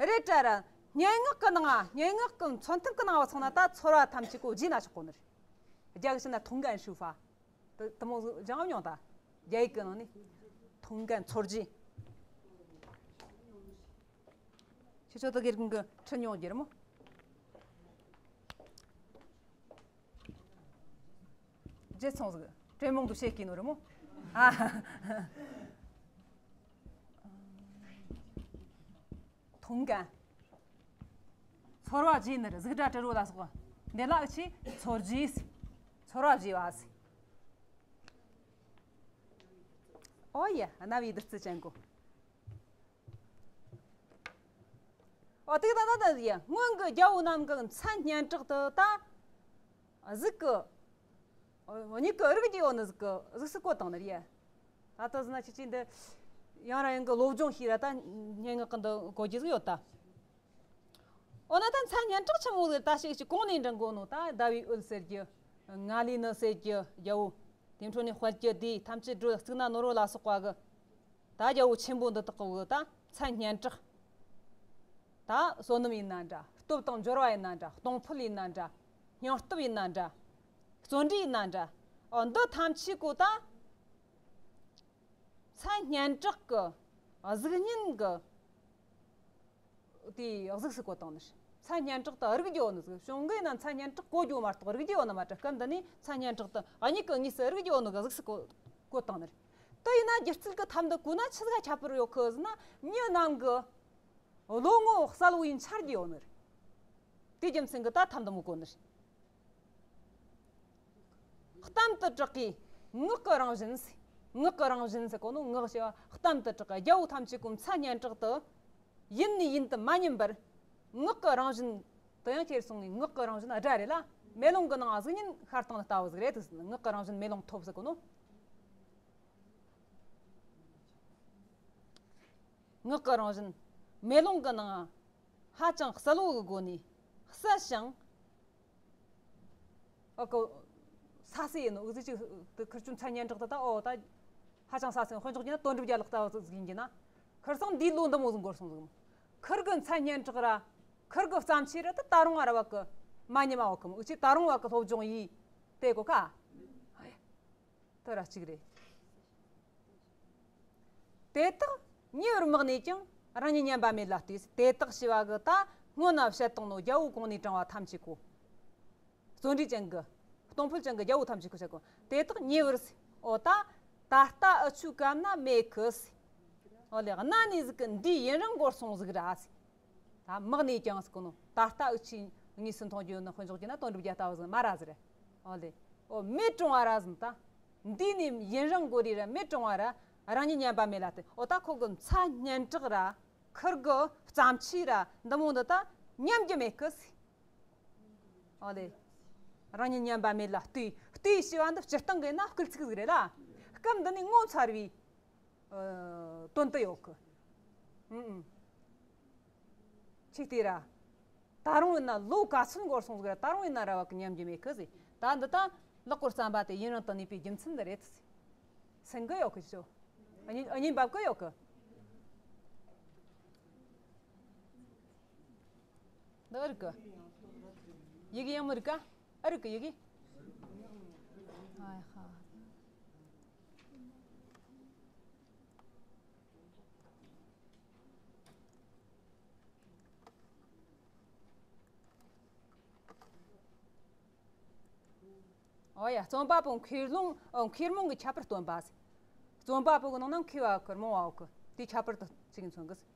རེད་དྲ་ར། སྙན་ངག་གི་ནང་། སྙན་ངག་གི་མཚོན་ཐབས་གི་ནང་བ་ཚང་ན་ད་ཚོར་བ་ཐམས་ཅད་གོ་བརྗེས་ན་ཆོག་གོ་ནི་རེད། རྒྱ་གི་ཕྱི་ན་同感抒发། དེ་དེ་མོ་ཟིག་སྦྱངས་མྱོང་ད། རྒྱ་ཡིག་གི་ནང་ནས་同感མཚོ་རྒྱུས། ཁྱེད་ཚོ་དེ་དགེ་རྒན་གི་ཁྲིད་མྱོང་རྒྱུ་རེད་མོ། རྗེས་ཚོང་ཟིག་དྲེད་མོང་དུ་བཤད་ཀྱི་ནོ་རེད་མོ། ཨ། 同感། ཚོར་བ་བརྗེས་ནི་རེད། གཟུགས་སྒྲ་དྲི་རོ་ལ་སོགས་པ། འདི་ལ་འུ་ཆོས་མཚོ་རྒྱུས། ཚོར་བ་བརྗེ་བ་ཟེར། ཨོ་ཡ། རྣ་བའི་བདུད་རྩི་ཅན་གོ། ཨོ་དེ་ད་ད་ད་ཡ། སྔོན་གྱི་རྒྱལ་པོ་རྣམས་ཀྱི་མཚན་སྙན་གྲགས་དེ་ད། གཟུགས་ཀྱི། མིག་གི་རིག་རྒྱུ་ཡོད་ནི་ཟིག་གི་གཟུགས་སུ་བཀོད་བཏང་ནི་རེད། ད་ལྟ་ཟེར་ན་ཁྱེད་ཀྱིས་འདི་ཡང་རང་ཡང་གི་སློབ་སྦྱོང་བྱས་ར་ད་སྙན་ངག་གི་འདི་གོ་རྒྱུ་ཟིག་ཡོད་ད། འོ་ན་ད་མཚན་སྙན་གྲགས་ཆེན་མོ་ཟིག་ད་ཞིག་ཅིག་གོང་ནས་འདྲེན་དགོས་ནོ། ད་ཟླ་བའི་འོད་ཟེར་རྒྱུ། ང་ལས་ནུ་ཟེར་རྒྱུ་རྒྱལ་པོ། དེ་འཕྲོ་ནས་དཔལ་གྱི་སྡེ་ཐམས་ཅད་སྒྲོལ། གཙུག་ན་ནོར་བུ་ལ་སོགས་པ་གི། ད་རྒྱལ་པོ་ཆེན་པོ་འདི་དག་གི་ད་མཚན་སྙན་གྲགས། ད་བསོད་ནམས་ཡིན་ན་འདྲ། སྟོབས་དང་འབྱོར་བ་ཡིན་ན་འདྲ། གཏོང་ཕོད་ཡིན་ན་འདྲ། སྙིང་སྟོབས་ཡིན་ན་འདྲ། བརྩོན་འགྲུས་ཡིན་ན་འདྲ། ཨོ་འདི་ཐམས་ཅད་གོ་ད། མཚན་སྙན་གྲགས་ཀྱི་གཟུགས་བརྙན་གྱི་དེའི་གཟུགས་སུ་བཀོད་བཏང་ནི་རེད། མཚན་སྙན་གྲགས་དེ་རིག་རྒྱུ་ཡོད་ནི་ཟིག་བྱུང་གི་ན་མཚན་སྙན་གྲགས་གོ་རྒྱུ་མ་གཏོགས་རིག་རྒྱུ་ཡོད་ནི་མ་རེད། སྐབས་འདི་ནས་མཚན་སྙན་གྲགས་དེ་གཉིས་ཀྱི་གཉིས་སུ་རིག་རྒྱུ་ཡོད་ནི་གཟུགས་སུ་བཀོད་བཀོད་བཏང་ནི་རེད། དེ་ཡིན་ན་སྒྱུ་རྩལ་གྱི་ཐབས་འདི་གོ་ན་ཆི་ཟིག་ཁྱད་པར་ཡོད་གི་ཟེར་ན། མྱི་རྣམས་ཀྱི་བློ་ངོ་གསལ་བོ་ཡིན་འཆར་རྒྱུ་ཡོད་ནི་རེད། དེ་རྒྱུ་མཚན་གྱིས་ད་ཐབས་འདི་མོ་གོ་ནི་རེད། གཏམ་དུ་གྲགས་ཀྱི་ངག་གི་རང་བཞིན་ཟེར། ངག་གི་རང་བཞིན་ཟེར་གོ་ནོ། ངག་ཞེས་པ་གཏམ་དུ་གྲགས་ཀྱི་རྒྱལ་པོ་ཐམས་ཅད་ཀྱི་མཚན་སྙན་གྲགས་དེ་ཡིན་ནི་ཡིན་དུ་མ་ཉན་པར། ངག་གི་རང་བཞིན་དེ་ཡང་ཁྱེར་སོང་ངས་ངག་གི་རང་བཞིན་སྒྲ་རེད་ལ། མེ་ལོང་གི་ནང་གཟུགས་བརྙན་ཤར་བཏང་ལྟ་བུ་ཟིག་རེད་དེ། ངག་གི་རང་བཞིན་མེ་ལོང་ཐོབ་ཟེར་གོ་ནོ། ངག་གི་རང་བཞིན་མེ་ལོང་གི་ནང་ཧ་ཅང་གསལ་བོ་གི་སྒོ་ནས་གསལ་ཞིང་། ཨོ་ཀོ། ས་སེ་ཡིན་ནོ་འུ་ཟི་ཅིག་དེ་ཁིར་ཆུ་མཚན་སྙན་གྲགས་དེ་ད་ཨོ་ད་ཧ་ཅང་ས་སེ་དཔེ་འཇོག་རྒྱུ་ན་དོན་གྲུབ་རྒྱལ་ལགས་ལྟ་བུ་ཟིག་ཡིན་གྱི་ན། ཁིར་སང་འདིའི་ལོ་འདི་མོ་ཟིག་འགོར་སོང་ཟིག་ཁིར་གི་མཚན་སྙན་གྲགས་ར་ཁིར་གི་བརྩམས་ཆོས་ར་དེ་ད་རུང་ཨ་ར་བ་གི་མ་ཉི་མ་བ་གི་མོ་འུ་ཅི་ད་རུང་བ་གི་སློབ་སྦྱོང་ཡིས་དེ་གོ་ཁ། དེ་ར་གཅིག་རེད། དེ་དག་ཉེ་བར་དམིགས་ནས་ཀྱང་རང་ཉིད་ཉམས་པ་མེད་ལ་ལྟོས། དེ་དག་ཞེས་པ་གི་ད་སྔོན་ན་བཤད་བཏང་ནོ་རྒྱལ་པོ་གོང་ནས་དྲངས་པ་ཐམས་ཅད་གོ། བརྩོན་འགྲུས་ཅན་གི། གཏོང་ཕོད་ཅན་གི་རྒྱལ་པོ་ཐམས་ཅད་གོ་བཤད་གོ། དེ་དག་ཉེ་བར་ཟེར། ཨོ་ད། ད་ལྟ་འུ་ཆོའི་སྐབས་ན་མེད་གི་ཟེར། ཨོ་ལེ་གནའ་ནས་ཟིག་གི་འདི་ཡུན་རིང་འགོར་སོང་ཟིག་ར་ཟེར། ད་དམིགས་ནས་ཀྱང་ཟེར་གོ་ནོ། ད་ལྟ་འུ་ཆོས་དངོས་སུ་མཐོང་རྒྱུ་ནི་དཔེ་འཇོག་རྒྱུ་ན་དོན་གྲུབ་རྒྱལ་ལྟ་བུ་ཟིག་མ་ར་ཟེར། ཨོ་ལེ། ཨོ་མེད་གྲོང་བ་ར་ཟེར། ད་འདི་ནས་ཡུན་རིང་འགོར་རེ་ར་མེད་གྲོང་བ་ར་རང་ཉིད་ཉམས་པ་མེད་ལ་ལྟོས། ཨོ་ད་ཁོ་གི་མཚན་སྙན་གྲགས་ར་ཁིར་གི་བརྩམས་ཆོས་ར་འདི་མོ་འདི་ད་ཉམས་རྒྱུ་མེད་གི་ཟེར། ཨོ་ལེ། རང་ཉིད་ཉམས་པ་མེད་ལ་ལྟོས། ལྟོས་ཞེས་པ་འདི་སྤྱིར་བཏང་གི་ན་སྐུལ་ཚིག་ཟིག་རེད་ལ། སྐབས་འདི་ནས་ངོ་མཚར་བའི་ཨ་དོན་དུ་ཡོད་གི། ཨུ་ཨུ། ཆིག་དེ་ར། ད་རུང་ཡིན་ན་ལོ་ག་ཚོད་འགོར་སོང་ཟིག་ར། ད་རུང་ཡིན་ན་ར་བ་གི་ཉམས་རྒྱུ་མེད་གི་ཟེར། ད་འདི་ད་ལེགས་པར་བརྩམས་པ་དེ་ཡུན་རིང་དུ་གནས་པའི་རྒྱུ་མཚན་འདི་རེད་ཟེར། སེང་གེ་ཡོད་གི་ཤོ། གཉིས་གཉིས་འབབ་གི་ཡོད་གི། འདི་ཨ་རིག་གི། ཡི་གེ་ཡང་མི་རིག་ག་ཨ་རིག་གི་ཡི་གེ། ཨ་ཧ། ཨོ་ཡ། རྩོམ་པ་པོ་མཁས་རླུང་། ཨོ་མཁས་རྨོངས་ཀྱི་ཁྱད་པར་སྟོན་པ་ཟེར། རྩོམ་པ་པོ་གི་ནང་ན་མཁས་པ་གི་རྨོངས་པ་གི་དེའི་ཁྱད་པར་དུ་ཅིག་མཚོན་གི་ཟེར།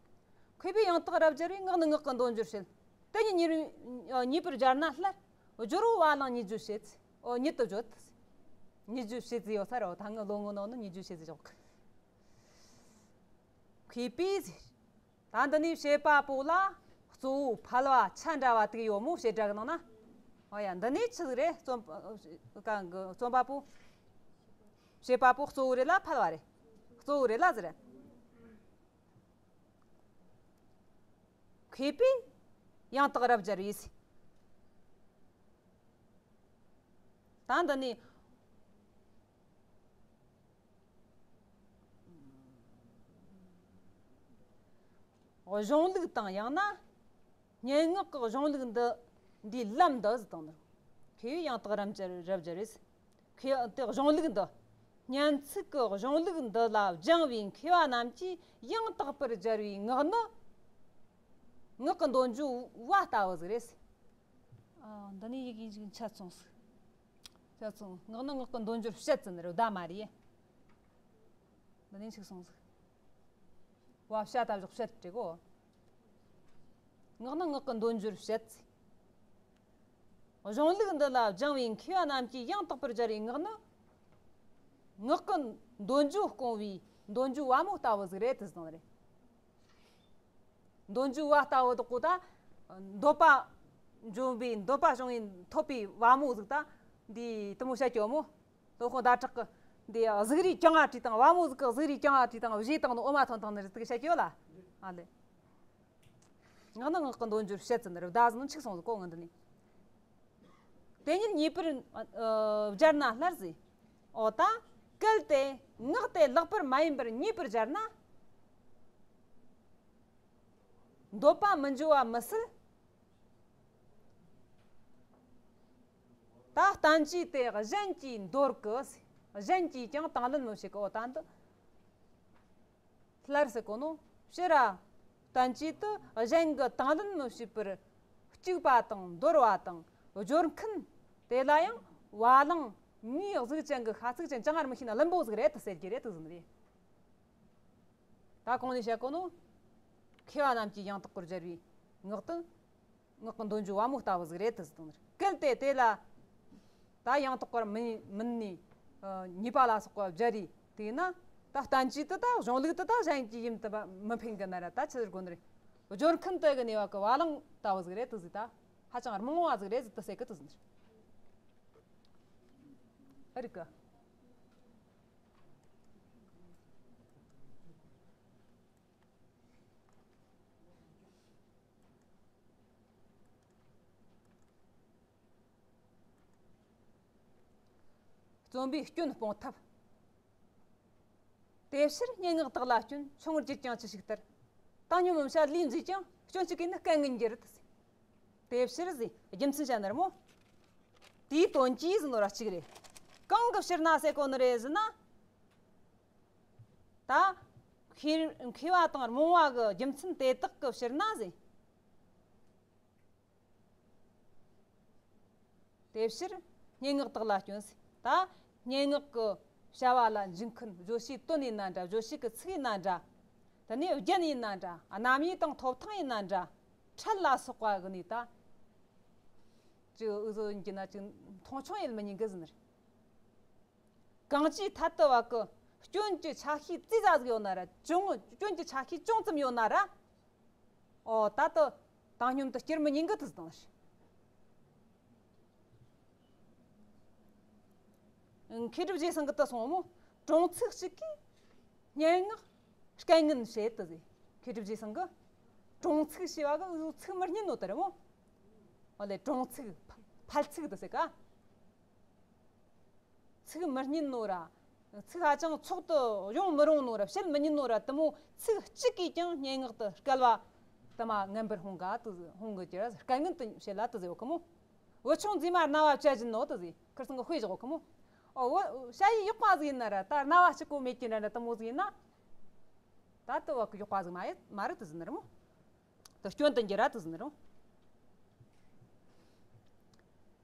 མཁས་པའི་ཡང་དག་རབ་སྦྱར་བས། ངག་ནི་ངག་གི་འདོད་འཇོར་བྱེད། དེ་ཉིད་ཉེ་རུ་ཉེ་བར་སྦྱར་ན་སླར། སྦྱོར་བ་བ་ལང་ཉེ་བརྗོད་བྱེད་ཟེར། ཨོ་ཉེ་བར་བརྗོད་ཟེར། ཉེ་བརྗོད་བྱེད་ཟེར་ཡོད་ས་རེད། ད་ངའི་ལོ་ངོ་ནང་ནས་ཉེ་བརྗོད་བྱེད་ཟེར་ཞོག་མཁས་པས་ཟེར། ད་འདི་ནས་བྱེད་པ་པོ་ལ་གཙོ་བོ་ཕལ་བ་ཆ་འདྲ་བ་དེ་ཡོད་མོ་བྱེད་སྒྲ་གི་ནང་ན། ཨོ་ཡ། འདི་ནས་ཆི་ཟིག་རེད། རྩོམ་གང་གི་རྩོམ་པ་པོ། བྱེད་པ་པོ་གཙོ་བོ་རེད་ལ་ཕལ་བ་རེད། གཙོ་བོ་རེད་ལ་ཟེར། མཁས་པས་ཡང་དག་རབ་སྦྱར་བས་ཟེར། ད་འདི་ནས་གཞུང་ལུགས་དང་ཡང་ན་སྙན་ངག་གི་གཞུང་ལུགས་འདི། འདིའི་ལམ་འདི་ཟེར་དང་ནི། མཁས་པས་ཡང་དག་རབ་སྦྱར་རབ་སྦྱར་བས་ཟེར། མཁས་དེ་གཞུང་ལུགས་འདི། སྙན་ཚིག་གི་གཞུང་ལུགས་འདི་ལ་སྦྱངས་པའི་མཁས་པ་རྣམས་ཀྱིས་ཡང་དག་པར་སྦྱར་བའི་ངག་ནི། ངག་གི་འདོད་འཇོའི་བ་ལྟ་བུ་ཟིག་རེད་ཟེར། ཨ། འདི་ནས་ཡི་གེ་ཞིག་ཆད་སོང་ཟིག་ཆད་སོང་། ངག་ནི་ངག་གི་འདོད་འཇོར་བྱེད་ཟེར་ནི་རེད། བརྡ་མ་རེད། འདི་ནས་ཆིག་སོང་ཟིག་བ་བྱ་བཏགས་བཞག་བྱེད་དྲུག་གོ། ངག་ནི་ངག་གི་འདོད་འཇོར་བྱེད་ཟེར། གཞུང་ལུགས་འདི་ལ་སྦྱངས་པའི་མཁས་པ་རྣམས་ཀྱིས་ཡང་དག་པར་སྦྱར་བའི་ངག་ནི། ངག་གི་འདོད་འཇོ་སྐོང་བའི་འདོད་འཇོའི་བ་མོ་ལྟ་བུ་ཟིག་རེད་དེ་ཟེར་ནི་རེད། འདོད་འཇོའི་བ་ལྟ་བུ་དག་གོ་ད། འདོད་པ་འཇོམས་པའི། འདོད་པ་བྱུང་བའི་ཐོབ་པའི་བ་མོ་ཟིག་ད། འདི་དེ་མོ་བཤད་ཀྱི་ཡོད་མོ། སློབ་དཔོན་ཟླ་གྲགས་ཀྱིས་འདི་གཟུགས་རིས་རྐྱང་ང་བྲིས་དང་། བ་མོ་ཟིག་གི་གཟུགས་རིས་རྐྱང་ང་བྲིས་དང་། བཞེས་དང་ནི་འོ་མ་ཐོན་དང་ནི་རེད་ཟིག་བཤད་ཀྱི་ཡོད་ལ། ཨ་ལེ། ངག་ནི་ངག་གི་འདོད་འཇོར་བྱེད་ཟེར་ནི་རེད། བརྡ་ཟེར་ནི་ཆིག་སོང་ཟིག་གོ། ངག་འདི་ནས། དེ་ཉིད་ཉེ་བར་ཨ་སྦྱར་ན་སླར་ཟེར། འོ་ད། གལ་ཏེ་ངག་དེ་ལེགས་པར་མ་ཡིན་པར་ཉེ་བར་སྦྱར་ན། འདོད་པ་མི་འཇོ་བ་མི་སྲིད། ད་བསྟན་བཅོས་དེ་གཞན་གྱིས་འདོར་གི། གཞན་གྱིས་ཀྱང་དང་ལེན་མི་བྱེད་གི། འོ་ད་འདི་སླར་ཟེར་གོ་ནོ། སྤྱིར་ར་བསྟན་བཅོས་དེ་གཞན་གྱིས་དང་ལེན་མི་བྱེད་པར་སྤྱུགས་པ་དང་འདོར་བ་དང་སྦྱོར་མཁན་དེ་ལ་ཡང་བ་ལང་ངའི་གཟུགས་ཅན་གྱི་ཤ་ཚུགས་ཅན་ཅང་ངར་མི་ཤེས་ན་བླུན་པོ་ཟིག་རེད་དུ་ཟེར་གྱི་རེད་དུ་ཟིན་རེད། ད་གོང་ནས་བཤད་གོ་ནོ། མཁས་པ་རྣམས་ཀྱི་ཡང་དག་པར་སྦྱར་བའི་ངག་ཏུ། ངག་གི་འདོན་རྒྱུ་བ་མོ་ལྟ་བུ་ཟིག་རེད་དུ་ཟིན་རེད། གལ་ཏེ་དེ་ལ་ད་ཡང་དག་པར་མི་མིན་ནས་ཉེས་པ་ལ་སོགས་པ་སྦྱར་རེ་དེས་ན། ད་བསྟན་བཅོས་དེ་ད་གཞུང་ལུགས་དེ་ད་གཞན་གྱི་ཡུམ་དུ་མི་ཕན་གི་ན་ར། ད་ཆི་ཟེར་དགོས་ནི་རེད། སྦྱོར་མཁན་དེ་གི་ནུས་པ་གི་བ་ལང་ལྟ་བུ་ཟིག་རེད་དུ་ཟིག་ད་ཧ་ཅང་རྨོངས་བ་ཟིག་རེད་ཟིག་དུ་ཟེར་གི་དུ་ཟིན་རེད། ཨ་རིག་གི། རྩོམ་པའི་སྐྱོན་སྤོང་ཐབས། དེ་ཕྱིར་སྙན་ངག་དག་ལ་སྐྱོན་ཆུང་ངུར་གྱུར་ཀྱང་ཅི་ཞིག་ལྟར། བཏང་སྙོམས་བྱ་ལས་འཛིན་ཀྱང་སྐྱོན་གཅིག་གིས་ནི་སྐད་ངན་འགྱུར། དེ་ཕྱིར་ཟེར་རྒྱུ་མཚན་བཤད་ནི་རེད་མོ། དེའི་དོན་གྱིས་ཟེར་ནོ་ར་གཅིག་རེད། གང་གི་ཕྱིར་ན་ཟེར་གོ་ནི་རེད་ཟེར་ན། ད་མཁས་མཁས་པ་དང་རྨོངས་པ་གི་རྒྱུ་མཚན་དེ་དག་གི་ཕྱིར་ན་ཟེར། དེ་ཕྱིར་སྙན་ངག་དག་ལ་སྐྱོན་ཟེར། ད་སྙན་ངག་གི་བྱ་བ་ལ་འཇུག་མཁན། བརྗོད་བྱའི་དོན་ཡིན་ན་འདྲ། བརྗོད་བྱེད་ཀྱི་ཚིག་ཡིན་ན་འདྲ། དེ་ནས་རྒྱན་ཡིན་ན་འདྲ། རྣམ་དབྱེ་དང་ཐོབ་ཐང་ཡིན་ན་འདྲ། ཕྲད་ལ་སོགས་པ་གི་ནི་ད་ཅིག་འུ་ཟོ་ཡིན་གྱི་ན་ཅིག་མཐོང་ཆུང་ཡེད་མི་ཉན་གི་ཟེར་ནི་རེད། གང་ཅིའི་ཐད་དུ་བ་གི་སྐྱོན་གྱི་ཆ་ཤས་ཙི་ཙ་ཟིག་ཡོད་ན་ར། ཅུང་སྐྱོན་གྱི་ཆ་ཤས་ཅུང་ཙམ་ཡོད་ན་ར། ཨོ་ད་དུ་བཏང་སྙོམས་དུ་བསྐྱུར་མི་ཉན་གི་དུ་ཟེར་དང་། མཁས་གྲུབ་རྗེ་ཚང་གི་དུ་སོང་མོ། གྲོང་ཚིག་གཅིག་གིས་སྙན་ངག་སྐད་ངན་བྱེད་དུ་ཟེར། མཁས་གྲུབ་རྗེ་ཚང་གི་གྲོང་ཚིག་ཞེས་པ་གི་ཚིག་མི་སྙན་ནོ་དེ་རེད་མོ། ཨོ་ལེ། གྲོང་ཚིག་ཕལ་ཚིག་དུ་ཟེར་ག། ཚིག་མི་སྙན་ནོ་ར། ཚིག་ཧ་ཅང་ཚོགས་དུ་ཡོང་མི་རུང་ནོ་ར། བཤད་མི་ཉན་ནོ་ར། དེ་མོ་ཚིག་གཅིག་གིས་ཀྱང་སྙན་ངག་ཏུ་སྐལ་བ་དུ་མ་ངན་པར་སྤོང་ག་དུ་སྤོང་གི་ཀྱི་ར། སྐད་ངན་དུ་བྱེད་ལ་དུ་ཟེར་ཡོད་གི་མོ། འུ་ཆུང་མཛེས་མ་རྣ་བ་བཅད་བཞིན་ནོ་དུ་ཟེར། ཁིར་ཚང་གི་དཔེ་བཞག་གི་མོ། ཨོ་བོ་ཞ་ཡི་ཡག་པ་ཟིག་ཡིན་ན་ར། ད་རྣ་བ་གཅིག་པོ་མེད་ཀྱི་འདྲ་འདྲ་དུ་མོ་ཟིག་ཡིན་ན། ད་དུ་བ་གི་ཡག་པ་ཟིག་མ་ཡེད་མ་རེད་དུ་ཟེར་ནི་རེད་མོ། དུ་སྐྱོན་དུ་འགྱུར་ར་དུ་ཟེར་ནི་རེད།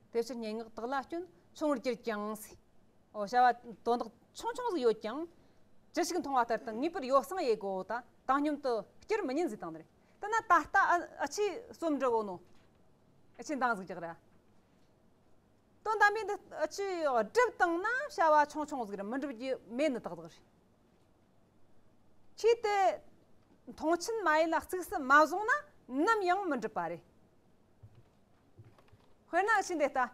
དེ་ཕྱིར་སྙན་ངག་དག་ལ་སྐྱོན་ཆུང་བར་གྱུར་ཀྱང་ཟེར། ཨོ་བྱ་བ་དོན་དག་ཆུང་ཆུང་ཟིག་ཡོད་ཀྱང་ཅི་ཞིག་མཐོང་བ་ལྟར་དུ་ངེས་པར་ཡོ་བསྲང་ཡེད་དགོ། ད་བཏང་སྙོམས་དུ་བསྐྱུར་མི་ཉན་ཟེར་དང་ནི་རེད། དེ་ན་ད་ལྟ་ཨ་ཨ་ཆེ་རྩོམ་འབྲི་གོ་ནོ། ཨ་ཆེ་འདང་ཟིག་རྒྱག་ར། དོན་དམ་པའི་འདི་ཨ་ཆེ་སྒྲུབ་བཏང་ན་བྱ་བ་ཆུང་ཆུང་ཟིག་རེད། མི་འགྲུབ་རྒྱུ་མེད་ནི་ཏག་ཏག་རེད། ཁྱེད་དེ་མཐོང་ཆེན་མ་ཡིན་ལ་གཙིགས་སུ་མ་བཟུང་ན་ནམ་ཡང་མི་འགྲུབ་པ་རེད། དཔེར་ན་ཨ་ཆེ་འདི་ལྟ།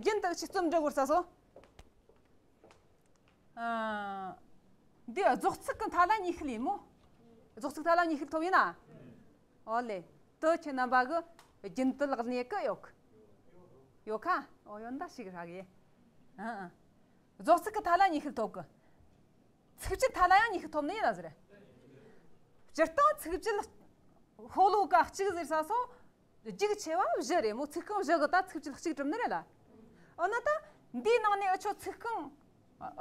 རྒྱུན་དུ་ཨ་ཆེ་རྩོམ་འབྲི་དགོས་ས་སོ། ཨ། འདི་རྫོགས་ཚིག་གི་མཐའ་ལ་ཉེས་ཤུལ་ཡིན་མོ། རྫོགས་ཚིག་མཐའ་ལ་ཉེས་ཤུལ་ཐོབ་ཡིན་ན། ཨོ་ལེ། དུ་ཁྱེད་རྣམ་པ་གི་རྒྱུན་དུ་ལག་ལེན་གི་ཡོད་གི། ཡོད་ཁ། ཨོ་ཡོད་འདའ་ཞིག་རག་གི། ཨ་ཨ། རྫོགས་ཚིག་གི་མཐའ་ལ་ཉེས་ཤུལ་ཐོབ་གི། ཚིགས་བཅད་མཐའ་ལ་ཡང་ཉེས་ཤུལ་ཐོབ་ནི་ཡིན་ལ་ཟེར། སྤྱིར་བཏང་ཚིགས་བཅད་ཤོ་ལོ་ཀ་གཅིག་ཟེར་ས་སོ། རྒྱུག་ཆེ་བ་བཞི་རེད་མོ། ཚིག་རྐང་བཞི་གི་ད་ཚིགས་བཅད་གཅིག་གྲུབ་ནི་རེད་ལ། འོ་ན་ད་འདིའི་ནང་ནས་ཨ་ཆོ་ཚིག་རྐང་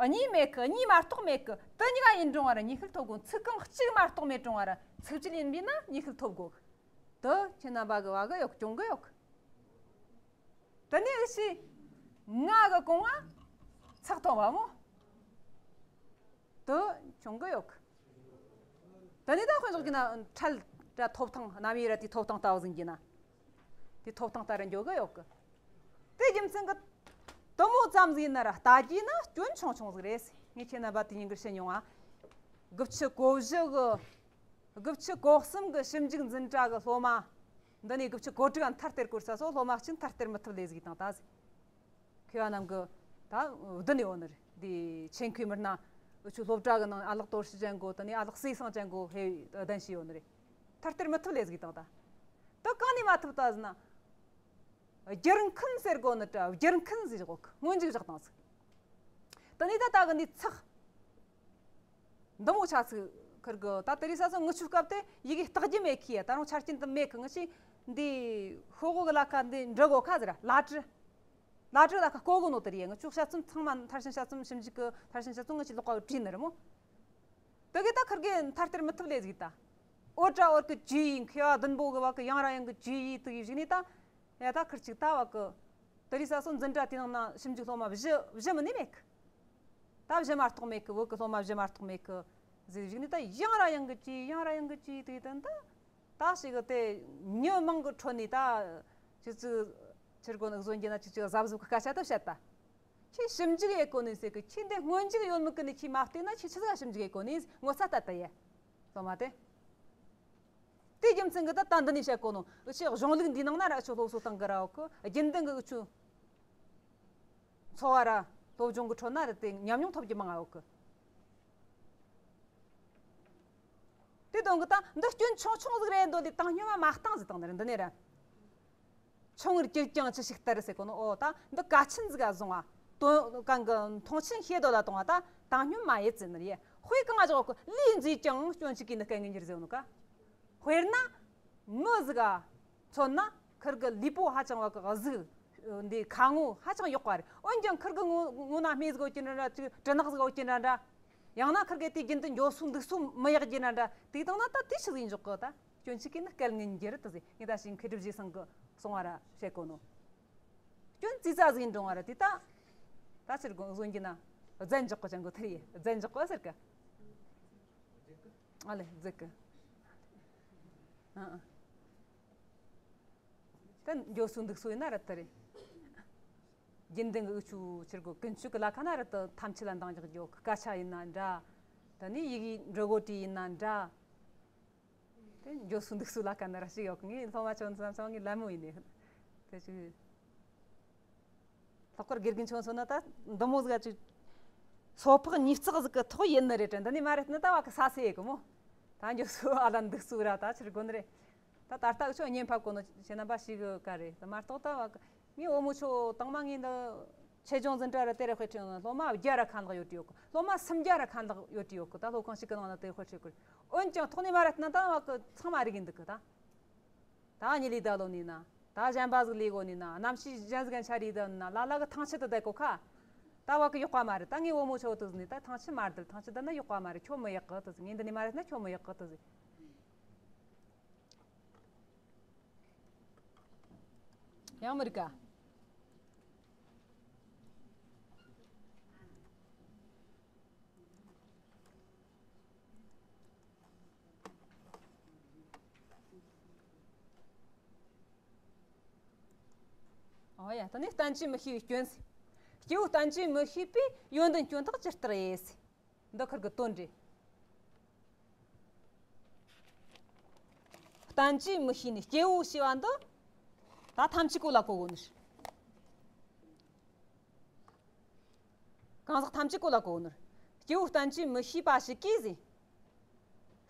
གཉིས་མེད་གི། གཉིས་མ་གཏོགས་མེད་གི། དེ་གཉིས་ཀ་ཡིན་རུང་བ་ར་ཉེས་ཤུལ་ཐོབ་དགོས། ཚིག་རྐང་གཅིག་མ་གཏོགས་མེད་རུང་བ་ར་ཚིགས་བཅད་ཡིན་པས་ན་ཉེས་ཤུལ་ཐོབ་དགོས། དུ་ཁྱེད་རྣམ་པ་གི་བ་གི་ཡོད་གྱོང་གི་ཡོད། དེ་ནས་ཨི་ཤི་ང་གི་གོང་ང་ཚག་ཐོབ་བ་མོ། དུ་གྱོང་གི་ཡོད། དེ་ནས་ད་དཔེ་བཞག་གི་ན་ཁྲལ་ར་ཐོབ་ཐང་རྣམ་དབྱེ་ར་དེའི་ཐོབ་ཐང་ལྟ་བུ་ཟིན་གྱི་ན། དེའི་ཐོབ་ཐང་ལྟར་འགྱོ་གི་ཡོད་གི། དེ་རྒྱུ་མཚན་གི་དུ་མོ་ཙམ་ཟིན་ན་ར་ལྟ་རྒྱུ་ན་སྐྱོན་ཆུང་ཆུང་ཟིག་རེད། ངས་ཁྱེད་རྣམ་པ་དེ་ཉིན་གི་བཤད་མྱོང་ང་། དགུ་བཅུ་གོ་བཞི་གི་དགུ་བཅུ་གོ་གསུམ་གི་ཞིབ་འཇུག་འཛིན་གྲྭ་གི་སློབ་མ། འདི་ནས་དགུ་བཅུ་གོ་དྲུག་ག་མཐར་སྟེར་དགོས་ས་སོ། སློབ་མ་གཅིག་མཐར་སྟེར་མི་ཐུབ་ལས་ཟིག་དང་ད་ཟིག་མཁས་པ་རྣམས་ཀྱི་ད་བདུན་ཡོད་ནི་རེད། འདི་ཆེད་མཁས་མི་སྣ་འུ་ཆོའི་སློབ་གྲྭ་གི་ནང་ཨ་ལགས་དོར་ཞི་ཅན་གོ། དེ་ནས་ཨ་ལགས་སྲས་སང་ཅན་གོ་ཧེ་གདན་ཞུས་ཡོད་ནི་རེད། མཐར་སྟེར་མི་ཐུབ་ལས་ཟིག་དང་ད་ད་གང་ནས་མ་ཐུབ་ད་ཟེར་ན། བསྒྱུར་མཁན་ཟེར་གོ་ནི་ད་བསྒྱུར་མཁན་ཟེར་གོ་སྔོན་འཇུག་བཞག་དང་ཟིག་དེ་ནས་ད་ད་གི་འདི་ཚག་འདི་མོ་ཆ་ཚིག་ཁུར་གི། ད་དེ་རིང་ས་སང་ངུ་ཆུ་སྐབས་དེ་ཡི་གེ་རྟགས་རྒྱུ་མེད་ཁི་ཡ། ད་རུང་ཆ་རྐྱེན་དུ་མེད་ཁི། ངུ་ཆི་འདི་ཤོག་གུ་གི་ལ་ཁ་འདི་འབྲི་གོ་ཁ་ཟེར་ལ་བྲི། བླ་བྲེ་ལ་ཁ་བསྐོ་གོ་ནོ་དེ་རེད། ང་ཅོག་དཔྱད་རྩོམ་ཚང་མ་མཐར་ཕྱིན་དཔྱད་རྩོམ་ཞིབ་འཇུག་གི་མཐར་ཕྱིན་དཔྱད་རྩོམ་ང་ཅིག་ཀློག་པ་བྲིས་ནི་རེད་མོ། དེ་གི་ད་ཁིར་གི་མཐར་སྟེར་མི་ཐུབ་ལེ་ཟིག་ད། འོ་དྲ་འོར་གི་ཇུས་ཡིན་མཁས་པ་བདུན་པོ་གི་བ་གི་ཡང་ར་ཡང་གི་ཇུས་ཡིས་དུ་ཡིས་བཞིན་ནི་ད། ཡ་ད་ཁིར་ཅིག་ད་བ་གི། དེ་རིང་ས་སོ་འཛིན་གྲྭ་དེ་ནང་ན་ཞིབ་འཇུག་སློབ་མ་བཞི་བཞི་མིན་ནི་མེད་གི། ད་བཞི་མ་གཏོགས་མེད་གི། བོད་གི་སློབ་མ་བཞི་མ་གཏོགས་མེད་གི། ཟེར་བཞིན་ནི་ད་ཡང་ར་ཡང་གི་ཇུས་ཡང་ར་ཡང་གི་ཇུས་དུ་ཡིས་དུ་ད། ད་ཞིག་གི་དེ་མྱི་མང་གི་ཁྲོད་ནས་ད། ཆི་ཚུ། ཆི་རྒོ་ནག་བཟོ་རྒྱུ་ན་ཆི་ཚུ་གཟབ་གཟབ་གི་སྐད་ཆ་ད་བཤད་ད། ཁྱེད་ཞིབ་འཇུག་ཡེད་གོ་ནི་ཟེར་གི། ཁྱེད་འདི་སྔོན་འཇུག་ཡོད་མི་གི་ནི་ཁྱེད་མ་བལྟས་ན་ཁྱེད་ཆི་ཟིག་ཞིབ་འཇུག་ཡེད་གོ་ནི་ངོ་ཚ་ལྟ་ལྟ་ཡེ། སློབ་མ་དེ། དེ་རྒྱུ་མཚན་གི་ད་ད་འདི་ནས་བཤད་གོ་ནོ། འུ་ཆོས་གཞུང་ལུགས་འདིའི་ནང་ན་ར་འུ་ཆོ་སློབ་གསོ་བཏང་གི་ར་ཡོད་གི། རྒྱུན་ལྡན་གི་འུ་ཆོ་འཚོ་བ་ར་སློབ་སྦྱོང་གི་ཁྲོད་ན་ར་དེ་ཉམས་མྱོང་ཐོབ་རྒྱུ་མང་ང་ཡོད་གི། དེ་དོན་གི་ད་འདི་སྐྱོན་ཆུང་ཆུང་ཟིག་རེད་འདོད་དེ་བཏང་སྙོམས་མ་མ་བཏང་ཟིག་བཏང་ནི་རེད། འདི་ནས་ར། ཆུང་ངུར་གྱུར་ཀྱང་ཅི་ཞིག་ལྟར་ཟེར་གོ་ནོ། འོ་ད་འདི་གལ་ཆེན་ཟིག་ག་བཟུང་བ། དོན་གང་གི་མཐོང་ཆེན་ཤེས་འདོད་ལ་གཏོང་བ་ད་བཏང་སྙོམས་མ་ཡེད་ཟེར་ནི་རེད། དཔེ་གང་ང་བཞག་གི། ལུས་མཛེས་ཀྱང་སྐྱོན་གཅིག་གིས་ནི་སྐལ་ངན་འགྱུར་ཟེར་ནོ་ཀ། དཔེར་ན། མི་ཟིག་ག་མཚོན་ན་ཁིར་གི་ལུས་པོ་ཧ་ཅང་བ་གི་གཟུགས། འདི་ཁ་ངོ་ཧ་ཅང་ཡག་པ་རེད། འོན་ཀྱང་ཁིར་གི་ངོ་ངོ་ན་སྨེ་ཟིག་ཡོད་ཀྱི་འདྲ་འདྲ། ཅིག་དྲི་ནག་ཟིག་ཡོད་ཀྱི་འདྲ་འདྲ། ཡང་ན་ཁིར་གི་དེ་རྒྱུན་དུ་འགྱོ་སོ་འདུག་སོ་མི་ཡག་གི་འདྲ་འདྲ། དེ་དང་ན་ད་དེ་ཆི་ཟིག་འཇོག་གི་ད། སྐྱོན་གཅིག་གིས་ནི་སྐལ་ངན་འགྱུར་དུ་ཟེར། ངས་ད་ཞིང་མཁས་གྲུབ་རྗེ་ཚང་གི་གསུང་བ་ར་བཤད་གོ་ནོ། སྐྱོན་ཙི་ཙ་ཟིག་འགྲོ་བ་ར་དེ་ད། ད་ཕྱིར་གོང་བཟོ་རྒྱུ་ན་རྫས་འཇོག་གི་ཅང་གོ་ཐུར་ཡེ་རྫས་འཇོག་གོ་ཟེར་གི། ཨ་ལེ་རྫས་གི། ཨ་ཨ། ད་འགྱོ་སོ་འདུག་སོ་ཡིན་ན་ར་ད་རེད། རྒྱུན་ལྡན་གི་འུ་ཆོ་ཕྱིར་གོ་ཀུན་སྤྱོད་གི་ལ་ཁ་ན་ར་ད་ཐམས་ཅད་ལ་འདང་རྒྱག་རྒྱུ་གི། སྐད་ཆ་ཡིན་ན་འདྲ། ད་ནི་ཡི་གེ་འབྲི་གོ་དྲི་ཡིན་ན་འདྲ། དེ་འགྱོ་སོ་འདུག་སོ་ལ་ཁ་ན་ར་ཞིག་ཡོད་གི། ངའི་སློབ་མ་ཆོ་ཚང་ཚང་ངའི་ལད་མོ་ཡིན་ནི། དེ་ཅིག་ལྷག་པར་དགེ་རྒན་ཆོ་ཚོ་ན་ད་འདི་མོ་ཟིག་ཅིག་སོ་ཕག་ཉིས་བརྩེགས་ཟིག་གི་ཐོག་ཡིན་ནི་རེད་དྲན། འདི་ནས་མ་རེད་ན་ད་བ་གི་ས་སེ་ཡེ་གི་མོ། ད་འགྱོ་སོ་ཨ་ལ་འདུག་སོ་ར་ད་ཕྱིར་གོ་ནི་རེད། ད་ད་ལྟ་ཆོ་བརྙན་ཕབ་གོ་ནོ་ཁྱེད་རྣམ་པ་ཞིག་གི་ཀ་རེད། ད་མ་གཏོགས་ད་བ་གི། ངའི་བུ་མོ་ཆོ་དང་མ་ངའི་འདི་ཆེད་སྦྱོང་འཛིན་གྲྭ་ར་དེ་ར་དཔེ་ཁྲིད་ཡོང་། སློབ་མ་བརྒྱ་ར་ཁ་ལག་ཡོད་དེ་ཡོད་གི། སློབ་མ་སུམ་བརྒྱ་ར་ཁ་ལག་ཡོད་དེ་ཡོད་གི། ད་སློབ་ཁང་ཞིག་གི་ནང་ན་དེ་དཔེ་ཁྲིད་གི། འོན་ཀྱང་ཐོག་ནས་མ་ར་ན་ད་བ་གི་ཚང་མ་རིག་གི་འདུག་གི་ད། ད་ཉི་ལི་ད་ལོ་ནི་ན། ད་གཞན་པ་ཟིག་ལས་གོ་ནི་ན། གནམ་གཤིས་གཞན་ཟིག་གན་ཆ་རི་ད་ན་ལ་ལ་གི་ཐང་ཆད་དུ་བསྡད་གོ་ཁ། ད་བ་གི་ཡག་པ་མ་རེད། ད་ངའི་བུ་མོ་ཆོ་དུ་ཟིག་ནི་ད་ཐང་ཆད་མ་རེད། ཐང་ཆད་ད་ན་ཡག་པ་མ་རེད། ཁྱོ་མི་ཡག་གི་དུ་ཟིག། ངའི་འདི་ནས་མ་རེད་ན་ཁྱོ་མི་ཡག་གི་དུ་ཟིག། ཡང་མི་རིག་ག། ཨོ་ཡ། ད་ནི་བསྟན་བཅོས་མི་ཤེས་པའི་སྐྱོན་ཟེར། སྐྱེ་བོ་བསྟན་བཅོས་མི་ཤེས་པའི་ཡོན་ཏན་སྐྱོན་རྟགས་ཇི་ལྟར་ཡིན་ཟེར། འདི་ཁུར་གི་དོན་རེད། བསྟན་བཅོས་མི་ཤེས་ནི་སྐྱེ་བོ་ཞེས་པ་འདི། ད་ཐམས་ཅད་གོ་ལ་གོ་གོ་ནི་རེད། གང་ཟག་ཐམས་ཅད་གོ་ལ་གོ་གོ་ནི་རེད། སྐྱེ་བོ་བསྟན་བཅོས་མི་ཤེས་པ་ཞིག་གིས་ཟེར།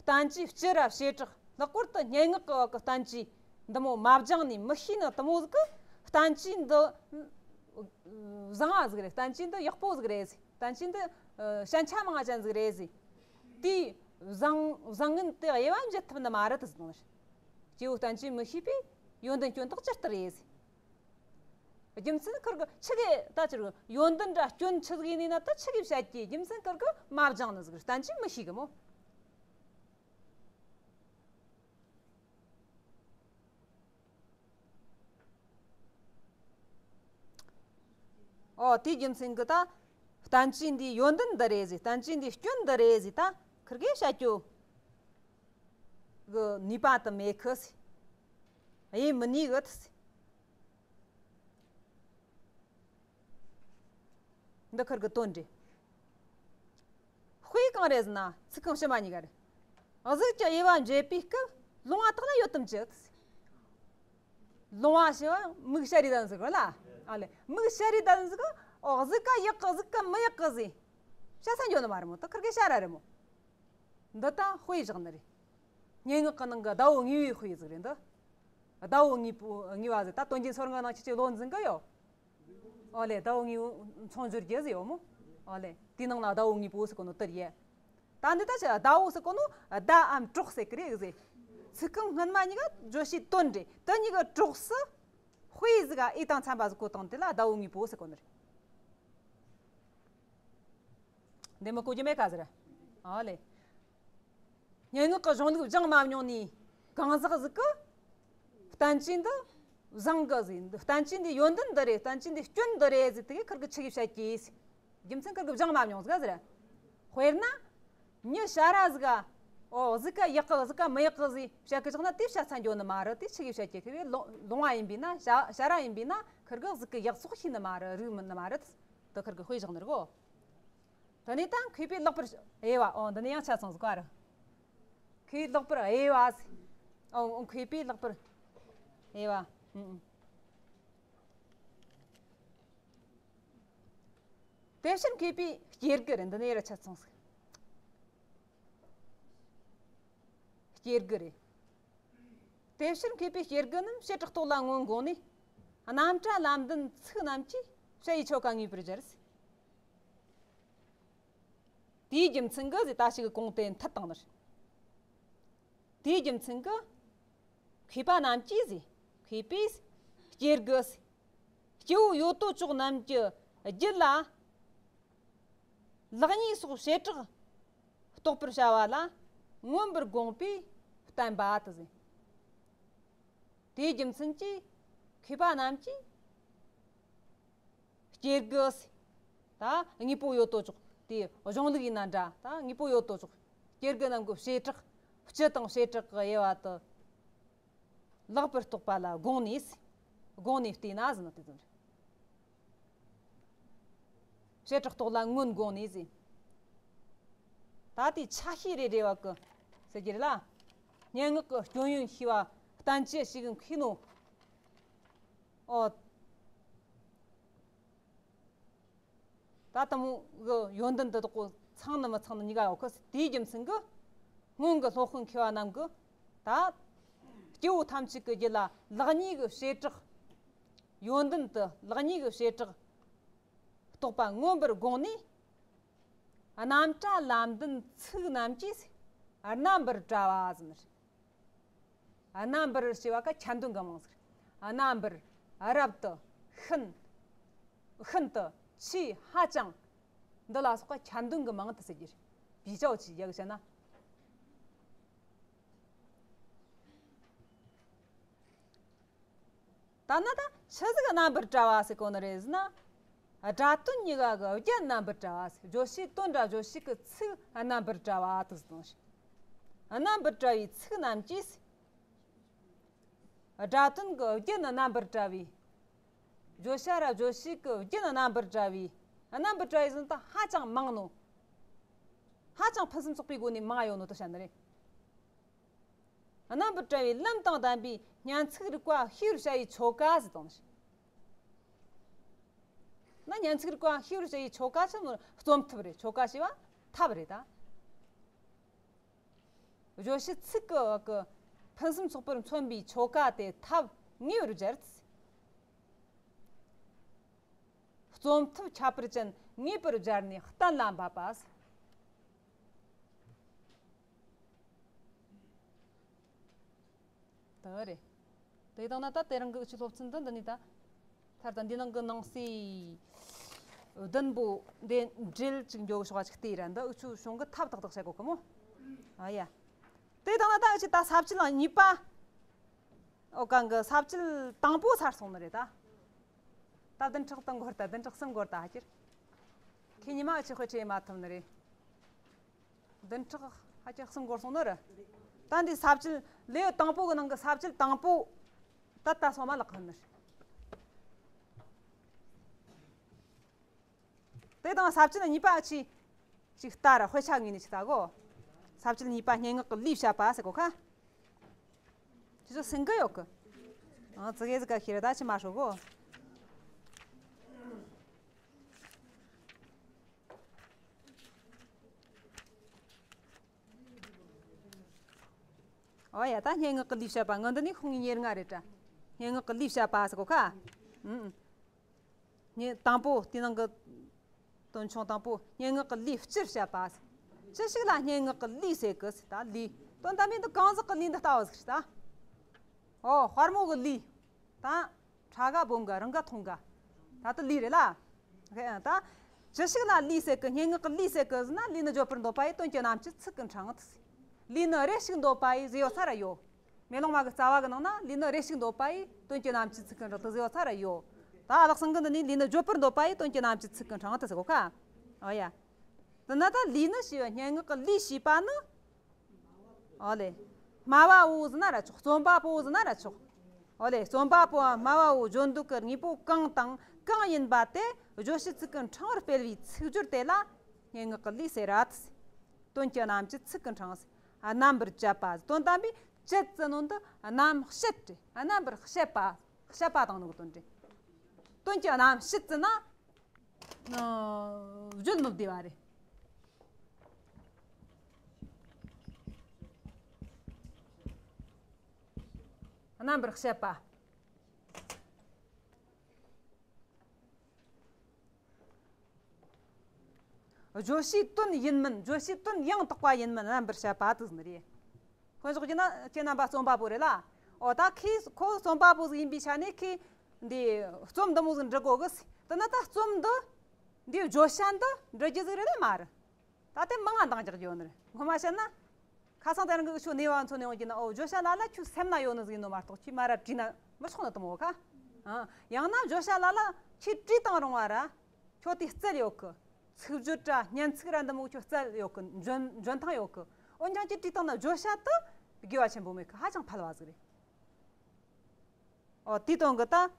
བསྟན་བཅོས་སྤྱི་རབ་བྱེ་བྲག་ལྷག་པར་དུ་སྙན་ངག་གི་བ་གི་བསྟན་བཅོས་འདི་མོ་མ་སྦྱངས་ནས་མི་ཤེས་ནི་དེ་མོ་ཟིག་གིས་བསྟན་བཅོས་འདི་བཟང་བ་ཟིག་རེད། བསྟན་བཅོས་འདི་ཡག་པོ་ཟིག་རེད་ཟེར། བསྟན་བཅོས་འདི་ཞན་ཆ་མང་ཅན་ཟིག་རེད་ཟེར། དེའི་བཟང་བཟང་ངན་དེ་དབྱེ་བ་འབྱེད་ཐུབ་ནི་མ་རེད་དུ་ཟེར་ནི་རེད། སྐྱེ་བོ་བསྟན་བཅོས་མི་ཤེས་པའི་ཡོན་ཏན་སྐྱོན་རྟགས་ཇི་ལྟར་ཡིན་ཟེར། རྒྱུ་མཚན་ཁུར་གི་ཆི་གི་ད་ཆི་གི་ཡོན་ཏན་ར་སྐྱོན་ཆི་གི་ཡིན་ན་ད་ཆི་གི་བཤད་ཀྱི། རྒྱུ་མཚན་ཁུར་གི་མ་སྦྱངས་ནི་ཟིག་རེད། བསྟན་བཅོས་མི་ཤེས་གི་མོ། ཨོ་དེའི་རྒྱུ་མཚན་གི་ད་བསྟན་བཅོས་འདིའི་ཡོན་ཏན་འདི་རེད་ཟེར། བསྟན་བཅོས་འདིའི་སྐྱོན་འདི་རེད་ཟེར། ད་ཁུར་གི་བཤད་རྒྱུ་གི་ནུས་པ་དུ་མེད་ཁི་ཟེར། དབྱེ་མི་ནུས་གི་ཟེར། འདི་ཁུར་གི་དོན་རེད། དཔེ་གང་རེད་ཟེར་ན་ཚིག་རྐང་ཕྱི་མ་གཉིས་ཀ་རེད། གཟུགས་ཀྱི་དབྱེ་བ་འབྱེད་པའི་སྐབས་ལོང་བ་དག་ན་ཡོད་དམ་ཅི། ལོང་བ་ཞེས་པ་མིག་ཤར་རེ་ལྟ་ཟེར་གོ་ལ། ཨ་ལེ། མིག་ཤར་རེ་ལྟ་ཟེར་གོ། ཨོ་གཟུགས་ཀ་ཡག་གི་གཟུགས་ཀ་མི་ཡག་གི་ཟེར། བཤད་ས་འགྱོ་ནི་མ་རེད་མོ། ད་ཁུར་གི་ཤར་ར་རེད་མོ། འདི་ད་དཔེ་བཞག་ནི་རེད། སྙན་ངག་གི་ནང་གི་ཟླ་བོ་ངུས་པའི་དཔེ་ཟིག་རེད་འདི། ཟླ་བོ་ངུས་པོ་ངུས་པ་ཟེར། ད་དོན་རྒྱན་སོ་ལྔ་ནང་ཁྱེད་ཀྱིས་ཀློག་འཛིན་གི་ཡོད། ཨོ་ལེ། ཟླ་བོ་ངུས་པོ་མཚུངས་སྦྱོར་རྒྱུ་ཟིག་ཡོད་མོ། ཨོ་ལེ། དེའི་ནང་ན་ཟླ་བོ་ངུས་པོ་ཟེར་གོ་ནོ་དེ་རེད། ད་འདི་ད་ཆ་ཟླ་བོ་ཟེར་གོ་ནོ་ཟླ་འམ་གྲོགས་ཟེར་གི་རེད་ཟེར། ཚིག་རྐང་སྔོན་མ་གཉིས་ཀ་བརྗོད་བྱའི་དོན་རེད། དེ་གཉིས་ཀ་གྲོགས་སུ། དཔེ་ཟིག་ག་ཨེ་དང་འཚམ་པ་ཟིག་གོ་བཏང་དེ་ལ་ཟླ་བོ་དངོས་པོ་ཟེར་གོ་ནི་རེད། འདི་མི་གོ་རྒྱུ་མེད་ཀ་ཟེར། ཨ་ལེ། སྙན་ངག་གི་གཞུང་ལུགས་སྦྱངས་མ་མྱོང་ནི་གང་ཟག་ཟིག་གི་བསྟན་བཅོས་འདི་བཟང་གི་ཟིག། བསྟན་བཅོས་འདི་ཡོན་ཏན་འདི་རེད། བསྟན་བཅོས་འདི་སྐྱོན་འདི་རེད་ཟེར་དེ་གི་ཁིར་གི་ཆི་གི་བཤད་ཀྱི་ཟེར། རྒྱུ་མཚན་ཁིར་གི་སྦྱངས་མ་མྱོང་ཟིག་ཟེར། དཔེར་ན། མྱི་ཞ་ར་ཟིག་ག་ཨོ་ཟིག་ག་ཡག་གི་ཟིག་ག་མི་ཡག་གི་ཟིག་བཤད་གི་བཞག་ན་དེ་བཤད་ཚན་འགྱོ་ནི་མ་རེད། དེ་ཆི་གི་བཤད་ཀྱི་ཁི་བས་ལོང་བ་ཡིན་པས་ན། ཞ་ཞ་ར་ཡིན་པས་ན་ཁིར་གི་ཟིག་གི་ཡག་སོགས་ཤེས་ནི་མ་རེད། རིག་མི་ནི་མ་རེད། དེ་ཁིར་གི་དཔེ་བཞག་ནི་རེད་གོ། དེ་ནས་ད་མཁས་པའི་ལེགས་པར་དབྱེ་བ། ཨོ་འདི་ནས་ཡང་ཆ་ཚང་ཟིག་ག་རེད། མཁས་པའི་ལེགས་པར་དབྱེ་བ་ཟིག། ཨོ་ཨོ་མཁས་པའི་ལེགས་པར་དབྱེ་བ། ཨུ་ཨུ། དེ་ཕྱིར་མཁས་པའི་སྐྱེ་དགུ་རེད། འདི་ནས་ཡར་ཆ་ཚང་ཟིག། སྐྱེ་དགུ་རེད། དེ་ཕྱིར་མཁས་པའི་སྐྱེ་དགུ་རྣམས་བྱེ་བྲག་རྟོག་ལ་མངོན་དགོངས་ནས། རྣམ་གྲྭ་ལམ་བདུན་ཚིག་རྣམས་ཀྱིས་བཤད་པའི་ཆོ་ག་ངེས་པར་སྦྱར། དེའི་རྒྱུ་མཚན་གྱིས་ཟེར་ད་ཞིག་གི་གོང་དེ་མཐུད་བཏང་ནི་རེད། དེའི་རྒྱུ་མཚན་གྱིས་མཁས་པ་རྣམས་ཀྱིས་ཟེར། མཁས་པས་སྐྱེ་དགུ་ཟེར། སྐྱེ་བོ་ཡོད་དོ་ཅོག་རྣམས་ཀྱི་རྒྱུད་ལ་ལེགས་ཉེས་སོགས་བྱེ་བྲག་རྟོགས་པར་བྱ་བ་ལ་མངོན་པར་དགོངས་པས་བསྟན་པ་དེ་ཟེར། དེའི་རྒྱུ་མཚན་གྱིས་མཁས་པ་རྣམས་ཀྱིས་སྐྱེ་དགུ་ཟེར། ད་དངོས་པོ་ཡོད་དོ་ཅོག་དེ་གཞུང་ལུགས་ཡིན་ན་འདྲ། ད་དངོས་པོ་ཡོད་དོ་ཅོག་སྐྱེ་དགུ་རྣམས་ཀྱི་བྱེ་བྲག་སྤྱི་དང་བྱེ་བྲག་གི་དབྱེ་བ་དེ་ལེགས་པར་རྟོགས་པ་ལ་དགོངས་ནས་ཟེར། དགོངས་ནས་བལྟས་ན་ཟེར་ནོ་དེ་ཙམ་རེད། བྱེ་བྲག་རྟོག་ལ་མངོན་དགོངས་ནས་ཟེར། ད་དེའི་ཆ་ཤས་རེ་རེ་བ་གི་ཟེར་རྒྱུ་རེད་ལ། སྙན་ངག་གི་སྐྱོན་ཡོན་ཤེས་པ་བསྟན་བཅོས་ཤིག་མཁས་ནོ། ཨོ། ད་དེ་མོ་གི་ཡོན་ཏན་དེ་དག་གོ་ཚང་ནི་མི་ཚང་ནི་གཉིས་ཀ་ཡོད་གི། དེའི་རྒྱུ་མཚན་གྱིས་སྔོན་གྱི་སློབ་དཔོན་མཁས་པ་རྣམས་ཀྱིས་ད་སྐྱེ་བོ་ཐམས་ཅད་ཀྱི་རྒྱུད་ལ་ལེགས་ཉེས་ཀྱི་བྱེ་བྲག་ཡོན་ཏན་དེ་ལེགས་ཉེས་ཀྱི་བྱེ་བྲག་རྟོགས་པ་མངོན་པར་དགོངས་ནས། རྣམ་གྲྭ་ལམ་བདུན་ཚིག་རྣམས་ཀྱིས་རྣམ་པར་བཀྲ་བ་ཟེར་ནི་རེད། རྣམ་པར་ཞེས་པ་ཀ་ཁྱད་དོན་གྱི་མིང་ཟེར། རྣམ་པར། རབ་ཏུ། ཤིན། ཤིན་ཏུ། ཆེས། ཧ་ཅང་། འདི་ལ་སོགས་པ་ཁྱད་དོན་གྱི་མིང་དུ་ཟེར་རྒྱུ་རེད། བིའུ་ཅའོ་ཅི་ཡག་བྱས་ན། ད་ནི་ད་ཆི་ཟིག་རྣམ་པར་བཀྲ་བ་ཟེར་གོ་ནི་རེད་ཟེར་ན། སྒྲ་དོན་གཉིས་ཀ་གི་རྒྱན་རྣམ་པར་བཀྲ་བ་ཟེར། བརྗོད་བྱའི་དོན་ར་བརྗོད་བྱེད་ཀྱི་ཚིག་རྣམ་པར་བཀྲ་བ་དེ་ཟེར་ནི་རེད། རྣམ་པར་བཀྲ་བའི་ཚིག་རྣམས་ཀྱིས། སྒྲ་དོན་གྱི་རྒྱན་རྣམ་པར་བཀྲ་བའི། བརྗོད་བྱ་ར་བརྗོད་བྱེད་ཀྱི་རྒྱན་རྣམ་པར་བཀྲ་བའི། རྣམ་པར་བཀྲ་བའི་ཟེར་ན་ད་ཧ་ཅང་མང་ནོ། ཧ་ཅང་ཕུན་སུམ་ཚོགས་པའི་སྒོ་ནས་མང་ཡོད་ནོ་དེ་བཤད་ནི་རེད། རྣམ་པར་བཀྲ་བའི་ལམ་དང་ལྡན་པའི་སྙན་ཚིག་རིག་པ་ཤེས་པར་བྱ་བའི་ཆོ་ག་ཟེར་དང་ནི། ན་སྙན་ཚིག་རིག་པ་ཤེས་པར་བྱ་བའི་ཆོ་ག་ཆེན་མོ་རྩོམ་ཐབས་རེད། ཆོ་ག་ཞེས་པ་ཐབས་རེད་ད། བརྗོད་བྱའི་ཚིག་གི་བ་གི་ཕུན་སུམ་ཚོགས་པར་མཚོན་པའི་ཆོ་ག་དེ་ཐབས་ངེས་པར་སྦྱར། རྩོམ་ཐབས་ཁྱད་པར་ཅན་ངེས་པར་སྦྱར་ནས་གཏན་ལ་འབེབས་པ། དེ་རེད། དེ་དང་ན་ད་དེ་རིང་གི་འུ་ཆོའི་སློབ་ཚན་འདི་འདི་ནས་ད། མཐར་ད་འདི་ནང་གི་ནང་གསེས་བདུན་པོ་འདི་འགྲེལ་ཅིག་འགྱོ་གི་ཤོག་ཅིག་བལྟས་ར། འདི་འུ་ཆོའི་གཞུང་གི་ཐབས་ཏག་ཏག་བྱེད་གོ་གི་མོ། ཨ་ཡ། དེ་དང་ན་ད་འུ་ཆོ་ད་ས་བཅད་གཉིས་པ། ཨོ་གང་གི་ས་བཅད་དང་པོ་ཚར་སོང་ནི་རེད་ད། ད་བདུན་ཕྲག་དང་འགོར་ད། བདུན་ཕྲག་གསུམ་འགོར་ད་ཧ་ཅིར། ཁྱེད་ཉི་མ་འུ་ཆོ་དཔེ་ཁྲིད་མ་ཐུབ་ནི་རེད། བདུན་ཕྲག་ཧ་ཅང་གསུམ་འགོར་སོང་ནི་རེད། ད་འདི་ས་བཅད་ལེའུ་དང་པོ་གི་ནང་གི་ས་བཅད་དང་པོ་ད་ད་སོ་མ་ལག་ཧོན་ནི་རེད། དེ་དང་ས་བཅད་གཉིས་པ་ཅི་ཅིག་ལྟ་ར། དཔེ་ཆ་ངོས་ནས་ཅིག་ལྟ་གོ། ས་བཅད་གཉིས་པ་སྙན་ངག་གི་ལུས་བཤད་པ་ཟེར་གོ་ཁ། ཅི་ཚོ་སེང་གི་ཡོད་གི། ཨང་ཙི་གེ་ཟིག་ག་ཤེས་ར་ད་ཅི་མ་ཧྲོ་གོ། ཨོ་ཡ། ད་སྙན་ངག་གི་ལུས་བཤད་པ་ངོ་འདི་ནི་ཁུངས་ཉེར་ལྔ་རེད་དྲ། སྙན་ངག་གི་ལུས་བཤད་པ་ཟེར་གོ་ཁ། ཨུམ། ནི་དང་པོ་དེ་ནང་གི་དོན་ཆུང་དང་པོ་སྙན་ངག་གི་ལུས་སྤྱིར་བཤད་པ་ཟེར། ཅི་ཞིག་ལ་སྙན་ངག་གི་ལུས་ཟེར་གི་ཟེར། ད་ལུས་དོན་དམ་པའི་འདི་གང་ཟག་གི་ལུས་འདི་ལྟ་བུ་ཟིག་རེད་ད། ཨོ་དཔལ་མོ་གི་ལུས་ད། ཕྲ་ག་སྦོམ་ག་རིང་ག་ཐུང་ག་ད་ལྟ་ལུས་རེད་ལ། ད་ཅི་ཞིག་ལ་ལུས་ཟེར་གི། སྙན་ངག་གི་ལུས་ཟེར་གི་ཟེར་ན། ལུས་ནི་བརྗོད་པར་འདོད་པ་ཡི། དོན་གྱི་རྣམ་བཅད་ཚིག་གི་འཕྲེང་དུ་ཟེར། ལུས་ནི་རེ་ཞིག་འདོད་པ་ཡི་ཟེར་ཡོད་ས་ར་ཡོད། མེ་ལོང་མ་གི་རྩ་བ་གི་ནང་ན་ལུས་ནི་རེ་ཞིག་འདོད་པ་ཡི། དོན་གྱི་རྣམ་བཅད་ཚིག་གི་འཕྲེང་དུ་ཟེར་ཡོད་ས་ར་ཡོད། ད་ལག་སང་གི་འདི་ནི་ལུས་ནི་བརྗོད་པར་འདོད་པ་ཡི། དོན་གྱི་རྣམ་བཅད་ཚིག་གི་འཕྲེང་དུ་ཟེར་གོ་ཁ། ཨོ་ཡ། དེ་ན་ད་ལུས་ནི་ཞེས་པའི་སྙན་ངག་གི་ལུས་ཞེས་པ་ནི། ཨོ་ལེ། སྨྲ་བ་བོ་ཟེར་ན་ར་ཆོག་རྩོམ་པ་པོ་ཟེར་ན་ར་ཆོག་ཨོ་ལེ། རྩོམ་པ་པོ་སྨྲ་བ་བོ་བརྗོད་འདོད་ཀྱི་དངོས་པོ་གང་དང་གང་ཡིན་པ་དེ་བརྗོད་བྱའི་ཚིག་གི་འཕྲེང་བར་སྤེལ་བའི་ཚིག་སྦྱོར་དེ་ལ་སྙན་ངག་གི་ལུས་ཟེར་ར། དོན་གྱི་རྣམ་བཅད་ཚིག་གི་འཕྲེང་ཟེར། རྣམ་པར་བཅད་པ། དོན་དམ་པའི་བཅད་ཟེར་ནོ་འདི་རྣམ་བཤད་རེད། རྣམ་པར་བཤད་པ། བཤད་པ་དང་ནི་གི་དོན་རེད། དོན་གྱི་རྣམ་བཤད་ཟེར་ན། བརྗོད་མི་བདེ་བ་རེད། རྣམ་པར་བཤད་པ། བརྗོད་བྱའི་དོན་ཡིན་མིན། བརྗོད་བྱའི་དོན་ཡང་དག་པ་ཡིན་མིན་རྣམ་པར་བཤད་པ་དེ་ཟེར་ནི་རེད། དཔེ་འཇོག་རྒྱུ་ན་ཁྱེད་རྣམ་པ་རྩོམ་པ་པོ་རེད་ལ། ཨོ་ད་ཁོས་ཁོ་རྩོམ་པ་པོ་ཟིག་ཡིན་པའི་ཆ་ནས་ཁོས་འདི་རྩོམ་འདི་མོ་ཟིག་འབྲི་དགོས་གི། དེ་ན་ད་རྩོམ་འདི་འདིའི་བརྗོད་བྱ་འདི་འབྲི་རྒྱུ་ཟིག་རེད་ལ་མ་རེད། ད་དེ་མང་ང་འདང་རྒྱག་རྒྱུ་ཡོད་ནི་རེད། ངོ་མ་བཤད་ན། ཁ་སང་དེ་རིང་གི་འུ་ཆོ་ནས་བ་མཚོན་ནས་ཡོང་རྒྱུ་ན། ཨོ་བརྗོད་བྱ་ལ་ལ་ཁྱོད་སེམས་ན་ཡོད་ནི་ཟིག་ཡིན་ནོ་མ་གཏོགས་ཁྱོས་མ་ར་བྲིས་ན་མི་ཆོག་ནི་དེ་མོ་ཁ། ཨ་ཡང་ན་བརྗོད་བྱ་ལ་ལ་ཁྱོས་བྲིས་བཏང་རུང་བ་ར། ཁྱོད་དེ་རྩལ་ཡོད་གི། ཚིག་སྦྱོར་ར་སྙན་ཚིག་ར་འདི་མོ་ཁྱོད་རྩལ་ཡོད་གི། འཇོན་འཇོན་ཐང་ཡོད་གི། འོན་ཀྱང་ཁྱོས་བྲིས་བཏང་ན་བརྗོད་བྱ་དེ་དགེ་བ་ཆེན་པོ་མེད་གི། ཧ་ཅང་ཕལ་བ་ཟིག་རེད། ཨོ་དེའི་དོན་གི་ད།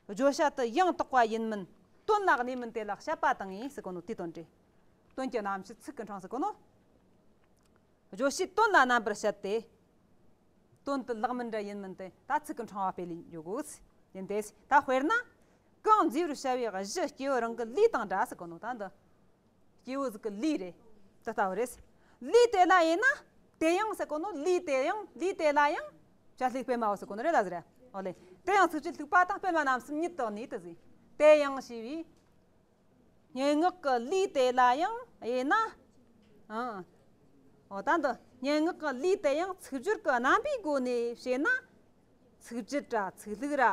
བརྗོད་བྱ་དེ་ཡང་དག་པ་ཡིན་མིན། དོན་ལ་གནས་མིན་དེ་ལ་དཔྱད་པ་བཏང་ཡིན་ཟེར་གོ་ནོ་དེའི་དོན་རེད། དོན་གྱི་རྣམ་བཤད་ཚིག་གི་འཕྲེང་ཟེར་གོ་ནོ། བརྗོད་བྱའི་དོན་ལ་རྣམ་པར་དཔྱད་དེ། དོན་དེ་ལག་མིན་འདྲ་ཡིན་མིན་དེ་ད་ཚིག་གི་འཕྲེང་བ་སྤེལ་ཡོད་གོ། ཡིན་ཏེ། ད་དཔེར་ན། གང་མཛེས་པར་བྱ་བའི་གཞི་སྐྱེས་བུ་རང་གི་ལུས་དང་འདྲ་ཟེར་གོ་ནོ་ད་འདི། སྐྱེས་བུ་ཟིག་གི་ལུས་རེད། དེ་ལྟ་བུ་རེད། ལུས་དེ་ལ་ཡིན་ན། དེ་ཡང་ཟེར་གོ་ནོ། ལུས་དེ་ཡང་ལུས་དེ་ལ་ཡང་བྱ་ལྷུག་སྤེལ་མའོ་ཟེར་གོ་ནོ་རེད་ལ་ཟེར། ཨོ་ལེ། དེ་ཡང་ཚིག་རྗེས་ལྷུག་པ་དང་སྤེལ་མ་རྣམ་གསུམ་ཉིད་དུ་གནས་དེ་ཟེར། དེ་ཡང་ཞེས་པའི། སྙན་ངག་གི་ལུས་དེ་ལ་ཡང་ཡིན་ན། ཨང་། ཨོ་ད་འདི་སྙན་ངག་གི་ལུས་དེ་ཡང་ཚིག་སྦྱོར་གྱི་རྣམ་པའི་སྒོ་ནས་བཤད་ན། ཚིག་རྗེས་ར་ཚིག་ལྷུག་ར་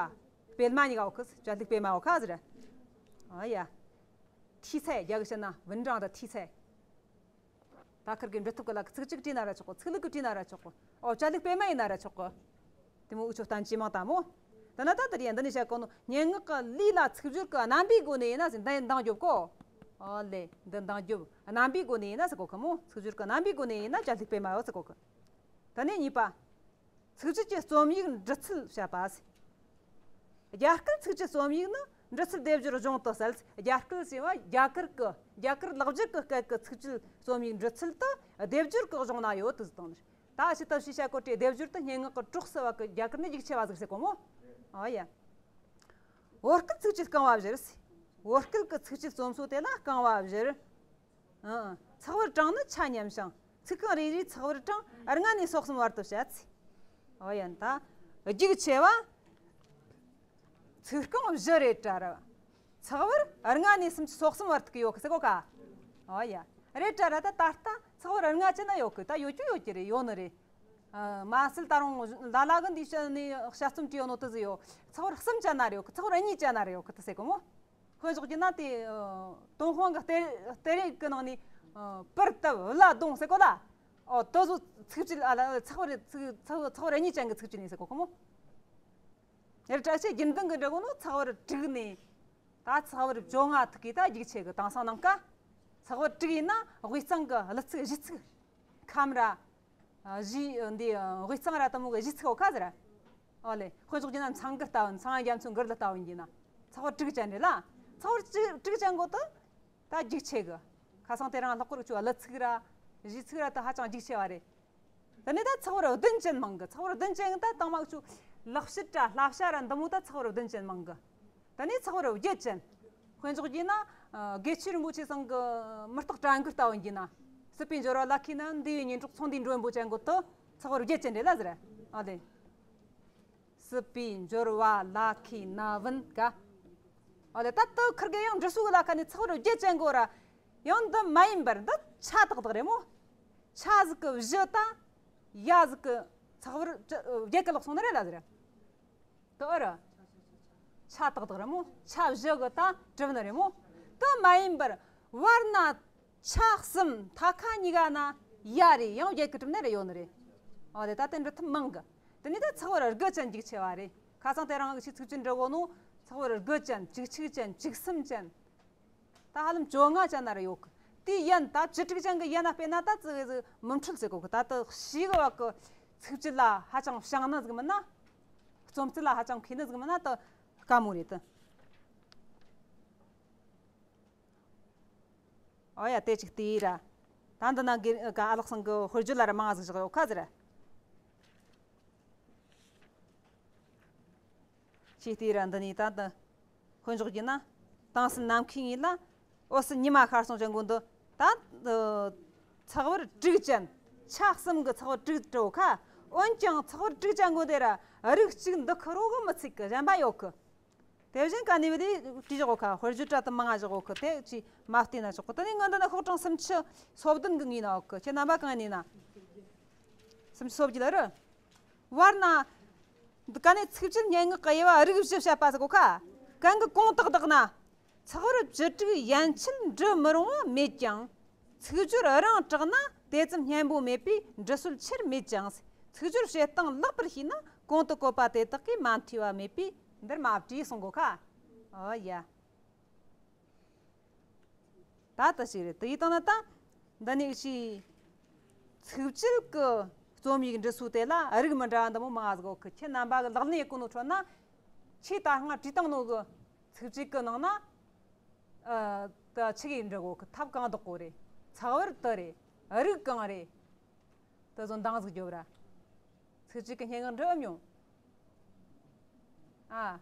སྤེལ་མ་གཉིས་ཀ་ཡོད་གི། བྱ་ལྷུག་སྤེལ་མ་ཡོད་ག་ཟེར། ཨ་ཡ། 体裁རྒྱ་གི་བཤད་ན་文章的体裁། ད་ཁིར་གི་འབྲི་ཐུབ་གི་ལ། ཚིག་གཅིག་བྲིས་ན་ར་ཆོག་གི། ཚིག་ལྷུག་གི་བྲིས་ན་ར་ཆོག་གི། ཨོ་བྱ་ལྷུག་སྤེལ་མ་ཡིན་ན་ར་ཆོག་གི། དེ་མོ་འུ་ཆོ་བསྟན་བཅོས་མང་ད་མོ། ད་ན་ད་དེ་རེད། འདི་ནས་བཤད་གོ་ནོ། སྙན་ངག་གི་ལུས་ལ་ཚིག་སྦྱོར་གྱི་རྣམ་པའི་སྒོ་ནས་ཡིན་ན་ཟེར། འདི་འདང་རྒྱོབ་གོ། ཨོ་ལེ། འདི་འདང་རྒྱོབ། རྣམ་པའི་སྒོ་ནས་ཡིན་ན་ཟེར་གོ་གི་མོ། ཚིག་སྦྱོར་གྱི་རྣམ་པའི་སྒོ་ནས་ཡིན་ན་བྱ་ལྷུག་སྤེལ་མ་ཡོད་ཟེར་གོ་གི། ད་ནས་གཉིས་པ། ཚིག་སྦྱོར་གྱི་རྩོམ་ཡིག་འབྲི་ཚུལ་བཤད་པ་ཟེར། རྒྱ་སྐད་ཚིག་སྦྱོར་རྩོམ་ཡིག་ནི་འབྲི་ཚུལ་སྡེབ་སྦྱོར་གཞུང་དུ་གསལ། རྒྱ་སྐད་ཟེར་བ་རྒྱ་གར་གི། རྒྱ་གར་ལེགས་སྦྱར་གི་སྐད་ཀྱི་ཚིག་སྦྱོར་རྩོམ་ཡིག་འབྲི་ཚུལ་དེ་སྡེབ་སྦྱོར་གྱི་གཞུང་ན་ཡོད་དུ་བཏང་། ད་ཕྱི་ལྟར་ཞིག་བྱ་གོ་དེ། སྡེབ་སྦྱོར་དེ་སྙན་ངག་གི་གྲོགས་ཟེར་བ་གི་རྒྱ་གར་ནས་ཡིག་ཆེ་བ་ཟིག་ཟེར་གོ་མོ། ཨ་ཡ། བོད་སྐད་ཚིག་སྦྱོར་རྐང་བ་བཞིར་ཟེར། བོད་སྐད་ཀྱི་ཚིག་སྦྱོར་རྩོམ་སྲོལ་དེ་ལ་རྐང་བ་བཞིར། ཨང་། ཚེག་བར་གྲངས་ནི་ཆ་མཉམ་ཞིང་། ཚིག་རྐང་རེ་རེའི་ཚེག་བར་གྲངས་ལྔ་ནས་སོ་གསུམ་བར་དུ་བཤད། ཨོ་ཡ། ད་རྒྱུགས་ཆེ་བ། ཚིག་རྐང་བཞི་རེད་དྲ་ར། ཚེག་བར་ལྔ་ནས་སོ་གསུམ་བར་དུ་ཡོད་གི་ཟེར་གོ་ག། ཨོ་ཡ། རེད་དྲ་ར། ད་ད་ལྟ་ཚེག་བར་ལྔ་ཅན་ན་ཡོད་གི། ད་ཡོད་རྒྱུ་ཡོད་རྒྱུ་རེད། ཡོད་ནི་རེད། ཨ། མ་ཟད་ད་རུང་ལ་ལ་གི་འདི་བཤད་ནས་དཔྱད་རྩོམ་བྲིས་ཡོད་ནོ་དེ་ཟིག་ཡོད། ཚེག་བར་གསུམ་ཅན་ན་རེ་ཡོད་གི། ཚེག་བར་གཉིས་ཅན་ན་རེ་ཡོད་གི། དེ་ཟེར་གོ་མོ། དཔེ་འཇོག་རྒྱུ་ན་དེ། ཨ། ཏུན་ཧོང་གི་གཏེར་གཏེར་ཡིག་གི་ནང་ནས། ཨ། པར་དབ་བླ་གདོང་ཟེར་གོ་ལ། ཨོ་དེ་ཚོ་ཚིག་སྦྱོར། ཨ་ལ། ཚེག་བར་ཚིག་ཚེག་ཚེག་བར་གཉིས་ཅན་གི་ཚིག་སྦྱོར་ཡིན་ཟེར་གོ་གི་མོ། ཡར་བཀྲ་ཤིས་རྒྱུན་ལྡན་གི་འབྲི་གོ་ནོ་ཚེག་བར་དྲུག་ནས། ད་ཚེག་བར་བཅོ་ལྔ་ཐུག་གི་ད་རྒྱུགས་ཆེ་གི། དེང་སང་ནང་ཀ་ཚེག་བར་དྲུག་ཡིན་ན་དབུས་གཙང་གི་གླུ་ཚིག་གཞས་ཚིག་ཁམས་ར། ཨ། གཞས་འདི་དབུས་གཙང་ར་དེ་མོ་གི་གཞས་ཚིག་ཡོད་ག་ཟེར། ཨོ་ལེ། དཔེ་འཇོག་རྒྱུ་ན་མཚང་གི་ལྟ་བུ། མཚང་རྒྱ་མཚོའི་མགུར་གླུ་ལྟ་བུ་ཡིན་རྒྱུ་ན། ཚེག་བར་དྲུག་ཅན་རེད་ལ། ཚེག་བར་དྲུག་དྲུག་ཅན་གོ་དེ་ད་རྒྱུགས་ཆེ་གི། ཁ་སང་དེ་རིང་ལྷག་པར་འུ་ཆོ་གླུ་ཚིག་ར་གཞས་ཚིག་ར་དེ་ཧ་ཅང་རྒྱུགས་ཆེ་བ་རེད། དེ་ནས་ད་ཚེག་བར་བདུན་ཅན་མང་གི། ཚེག་བར་བདུན་ཅན་ད་དང་མ་འུ་ཆོ་ལེགས་བཤད་ར་བསླབ་བྱ་ར་འདི་མོ་ད་ཚེག་བར་བདུན་ཅན་མང་གི། དེ་ནས་ཚེག་བར་བརྒྱད་ཅན། དཔེ་འཇོག་རྒྱུ་ན། ཨ། དགེ་ཆོས་རིན་པོ་ཆེ་ཚང་གི་མུ་སྟེགས་གྲལ་མགོ་ལྟ་བུ་ཡིན་རྒྱུ་ན། སྲིད་པའི་འབྱོར་བ་ལ་མཁས་ན། འདུལ་བའི་སྙན་གྲགས་ཚོང་འདུས་མགྲོན་པོ་ཅན་གོ་དེ་ཚེག་བར་བརྒྱད་ཅན་རེད་ལ་ཟེར། ཨ་ལེ། སྲིད་པའི་འབྱོར་བ་ལ་མཁས་ན་བུན་ག། ཨ་ལེ། ད་དེ་ཁིར་གེ་ཡང་འབྲི་སྲོལ་གི་ལ་ཁ་ནས་ཚེག་བར་བརྒྱད་ཅན་གོ་ར། ཡང་འདི་མ་ཡིན་པར་འདི་ཆ་ཏག་ཏག་རེད་མོ། ཆ་ཟིག་གི་བཞི་དང་ཡ་ཟིག་གི་ཚེག་བར་བརྒྱད་གི་ལོག་སོང་ནི་རེད་ལ་ཟེར། དེ་ཨ་ར། ཆ་ཏག་ཏག་རེད་མོ། ཆ་བཞི་གི་ད་གྲུབ་ནི་རེད་མོ། དེ་མ་ཡིན་པར་བར་ན་ཆ་གསུམ་མཐའ་ཁ་གཉིས་ཀ་ན་ཡ་རེད། ཡང་བརྒྱད་གི་གྲུབ་ནི་རེད། ཡོད་ནི་རེད། འོ་དེ་ད་དེ་འབྲི་ཐུབ་མང་གི། དེ་ནས་ད་ཚེག་བར་དགུ་ཅན་འཇུག་ཆེ་བ་རེད། ཁ་སང་དེ་རིང་གི་ཆི་ཚིག་ཅན་འབྲི་གོ་ནོ། ཚེག་བར་དགུ་ཅན། བཅུ་གཅིག་ཅན། བཅུ་གསུམ་ཅན། ད་ཧ་ལམ་བཅོ་ལྔ་ཅན་ན་རེ་ཡོད་གི། དེའི་ཡན་ད་བཅུ་དྲུག་ཅན་གི་ཡན་ན་དཔེར་ན་ད་ཙི་གེ་ཟིག་མི་འཕྲོད་ཟེར་གོ་གི། ད་ད་ཕྱིའི་བ་གི་ཚིག་བཅད་ལ་ཧ་ཅང་བྱང་ནི་ཟིག་མིན་ན། རྩོམ་རྩལ་ལ་ཧ་ཅང་མཁས་ནི་ཟིག་མིན་ན་ད་དཀའ་མོ་རེད་ད། ཨོ་ཡ་དེ་ཅིག་དེ་ར། ད་འདི་ན་གི་ག་ཨ་ལགས་སང་གི་དཔེར་བརྗོད་ལ་ར་མང་ཟིག་བཞག་ཡོད་ཁ་ཟེར། ཅིག་དེ་ར་འདི་ནས་ད་འདི་དཔེར་འཇོག་རྒྱུ་ན། དེང་སང་ནམ་མཁའི་ངོས་ལ་འོད་ཟེར་ཉི་མ་ཤར་སོང་ཅན་གོ་འདི། ད་འདི་ཚེག་བར་དྲུག་ཅན། ཆ་གསུམ་གི་ཚེག་བར་དྲུག་བྲིའོ་ཁ། འོན་ཀྱང་ཚེག་བར་དྲུག་ཅན་གོ་དེ་ར་རིགས་གཅིག་འདི་ཁེར་རོ་གི་མི་ཚིག་གི་གཞན་པ་ཡོད་གི། དེ་བཞིན་ག་ནས་བུ་དེ་བྲིས་བཞག་གོ་ཁ། དཔེར་བརྗོད་དྲ་དུ་མང་ང་བཞག་གོ་ཁ། དེ་ཅིག་མ་བལྟས་ན་ཆོག་གི། དེ་ནས་ང་འདི་ན་ཤོག་གྲངས་སུམ་ཅུ་སོ་བདུན་གི་ངོས་ན་ཡོད་གི། ཁྱེད་རྣམ་པ་གང་ནས་ན། སུམ་ཅུ་སོ་བརྒྱད་ལ་རེད། བར་ན། འདི་ག་ནས་ཚིག་བཅད་སྙན་ངག་གི་དབྱེ་བ་རིགས་བཞི་བཤད་པ་ཟེར་གོ་ཁ། གན་གི་གོང་དག་དག་ན། ཚེག་བར་བཅུ་དྲུག་ཡན་ཆད་འབྲི་མི་རུང་བ་མེད་ཀྱང་། ཚིག་སྦྱོར་རང་དྲག་ན་དེ་ཙམ་སྙན་པོ་མེད་པས་འབྲི་སྲོལ་ཆེར་མེད་ཀྱང་། ཚིག་སྦྱོར་བྱེད་སྟངས་ལེགས་པར་ཤེས་ན་གོང་དུ་བཀོད་པ་དེ་དག་གིས་མ་འཐུས་པ་མེད་པས་འདིར་མ་བྲིས་གསུང་གོ་ཁ། ཨོ་ཡ། ད་ལྟ་ཞིག་རེད། དེ་ཡིན་དང་ན་ད། འདི་ནས་ཅི། ཚིག་བཅད་ཀྱི་རྩོམ་ཡིག་འབྲི་སྲོལ་དེ་ལ་རིགས་མི་འདྲ་བ་འདི་མོ་མང་ང་ཟིག་ཡོད་གི། ཁྱེད་རྣམ་པ་གི་ལག་ལེན་ཡེད་གོ་ནོ་ཁྲོད་ན། ཁྱེད་ད་སྔ་བྲིས་བཏང་ནོ་གི་ཚིག་བཅད་ཀྱི་ནང་ན། ཨ། ད་ཆི་གི་འབྲི་གོ་གི། ཐབས་གང་ལྡོག་གོ་རེད། ཚེག་བར་དུ་རེད། རིགས་གང་རེད། དེ་ཚོ་འདང་ཟིག་རྒྱོབ་ར། ཚིག་གཅིག་གི་སྙན་ངག་འབྲི་བ་མྱོང་། ཨ།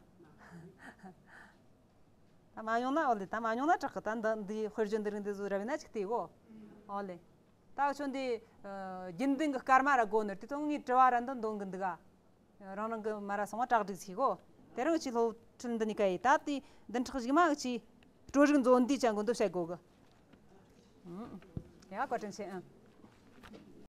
ད་མ་མྱོང་ན་ཨོ་ལེ། ད་མ་མྱོང་ན་དྲག་གི། ད་འདི་འདི་དཔེར་བརྗོད་འདི་རིགས་འདི་ཚོ་ར་བས་ན་ཅིག་བལྟས་གོ། ཨོ་ལེ། ད་ཁྱོད་འདི། ཨ། རྒྱུན་ལྡན་གི་སྐར་མ་ར་གོ་ནི་དེ་ཚོ་ངས་དྲི་བ་ར་འདི་འདོན་གི་འདུག་ག། རང་རང་གི་མ་ར་སོང་བ་གྲ་སྒྲིག་བྱེད་གོ། དེ་རིང་ཅིག་སློབ་ཁྲིད་འདི་ནས་ག་ཡི་ད་དེ་འདི་ཕྲག་གཞུག་མ་གི་ཅིག་སྤྲོ་རིག་མཛོད་འདི་ཅན་གོ་འདི་བཤད་གོ་གི། ཨུ། ཡ་བཀའ་དྲིན་ཆེ་ཨ།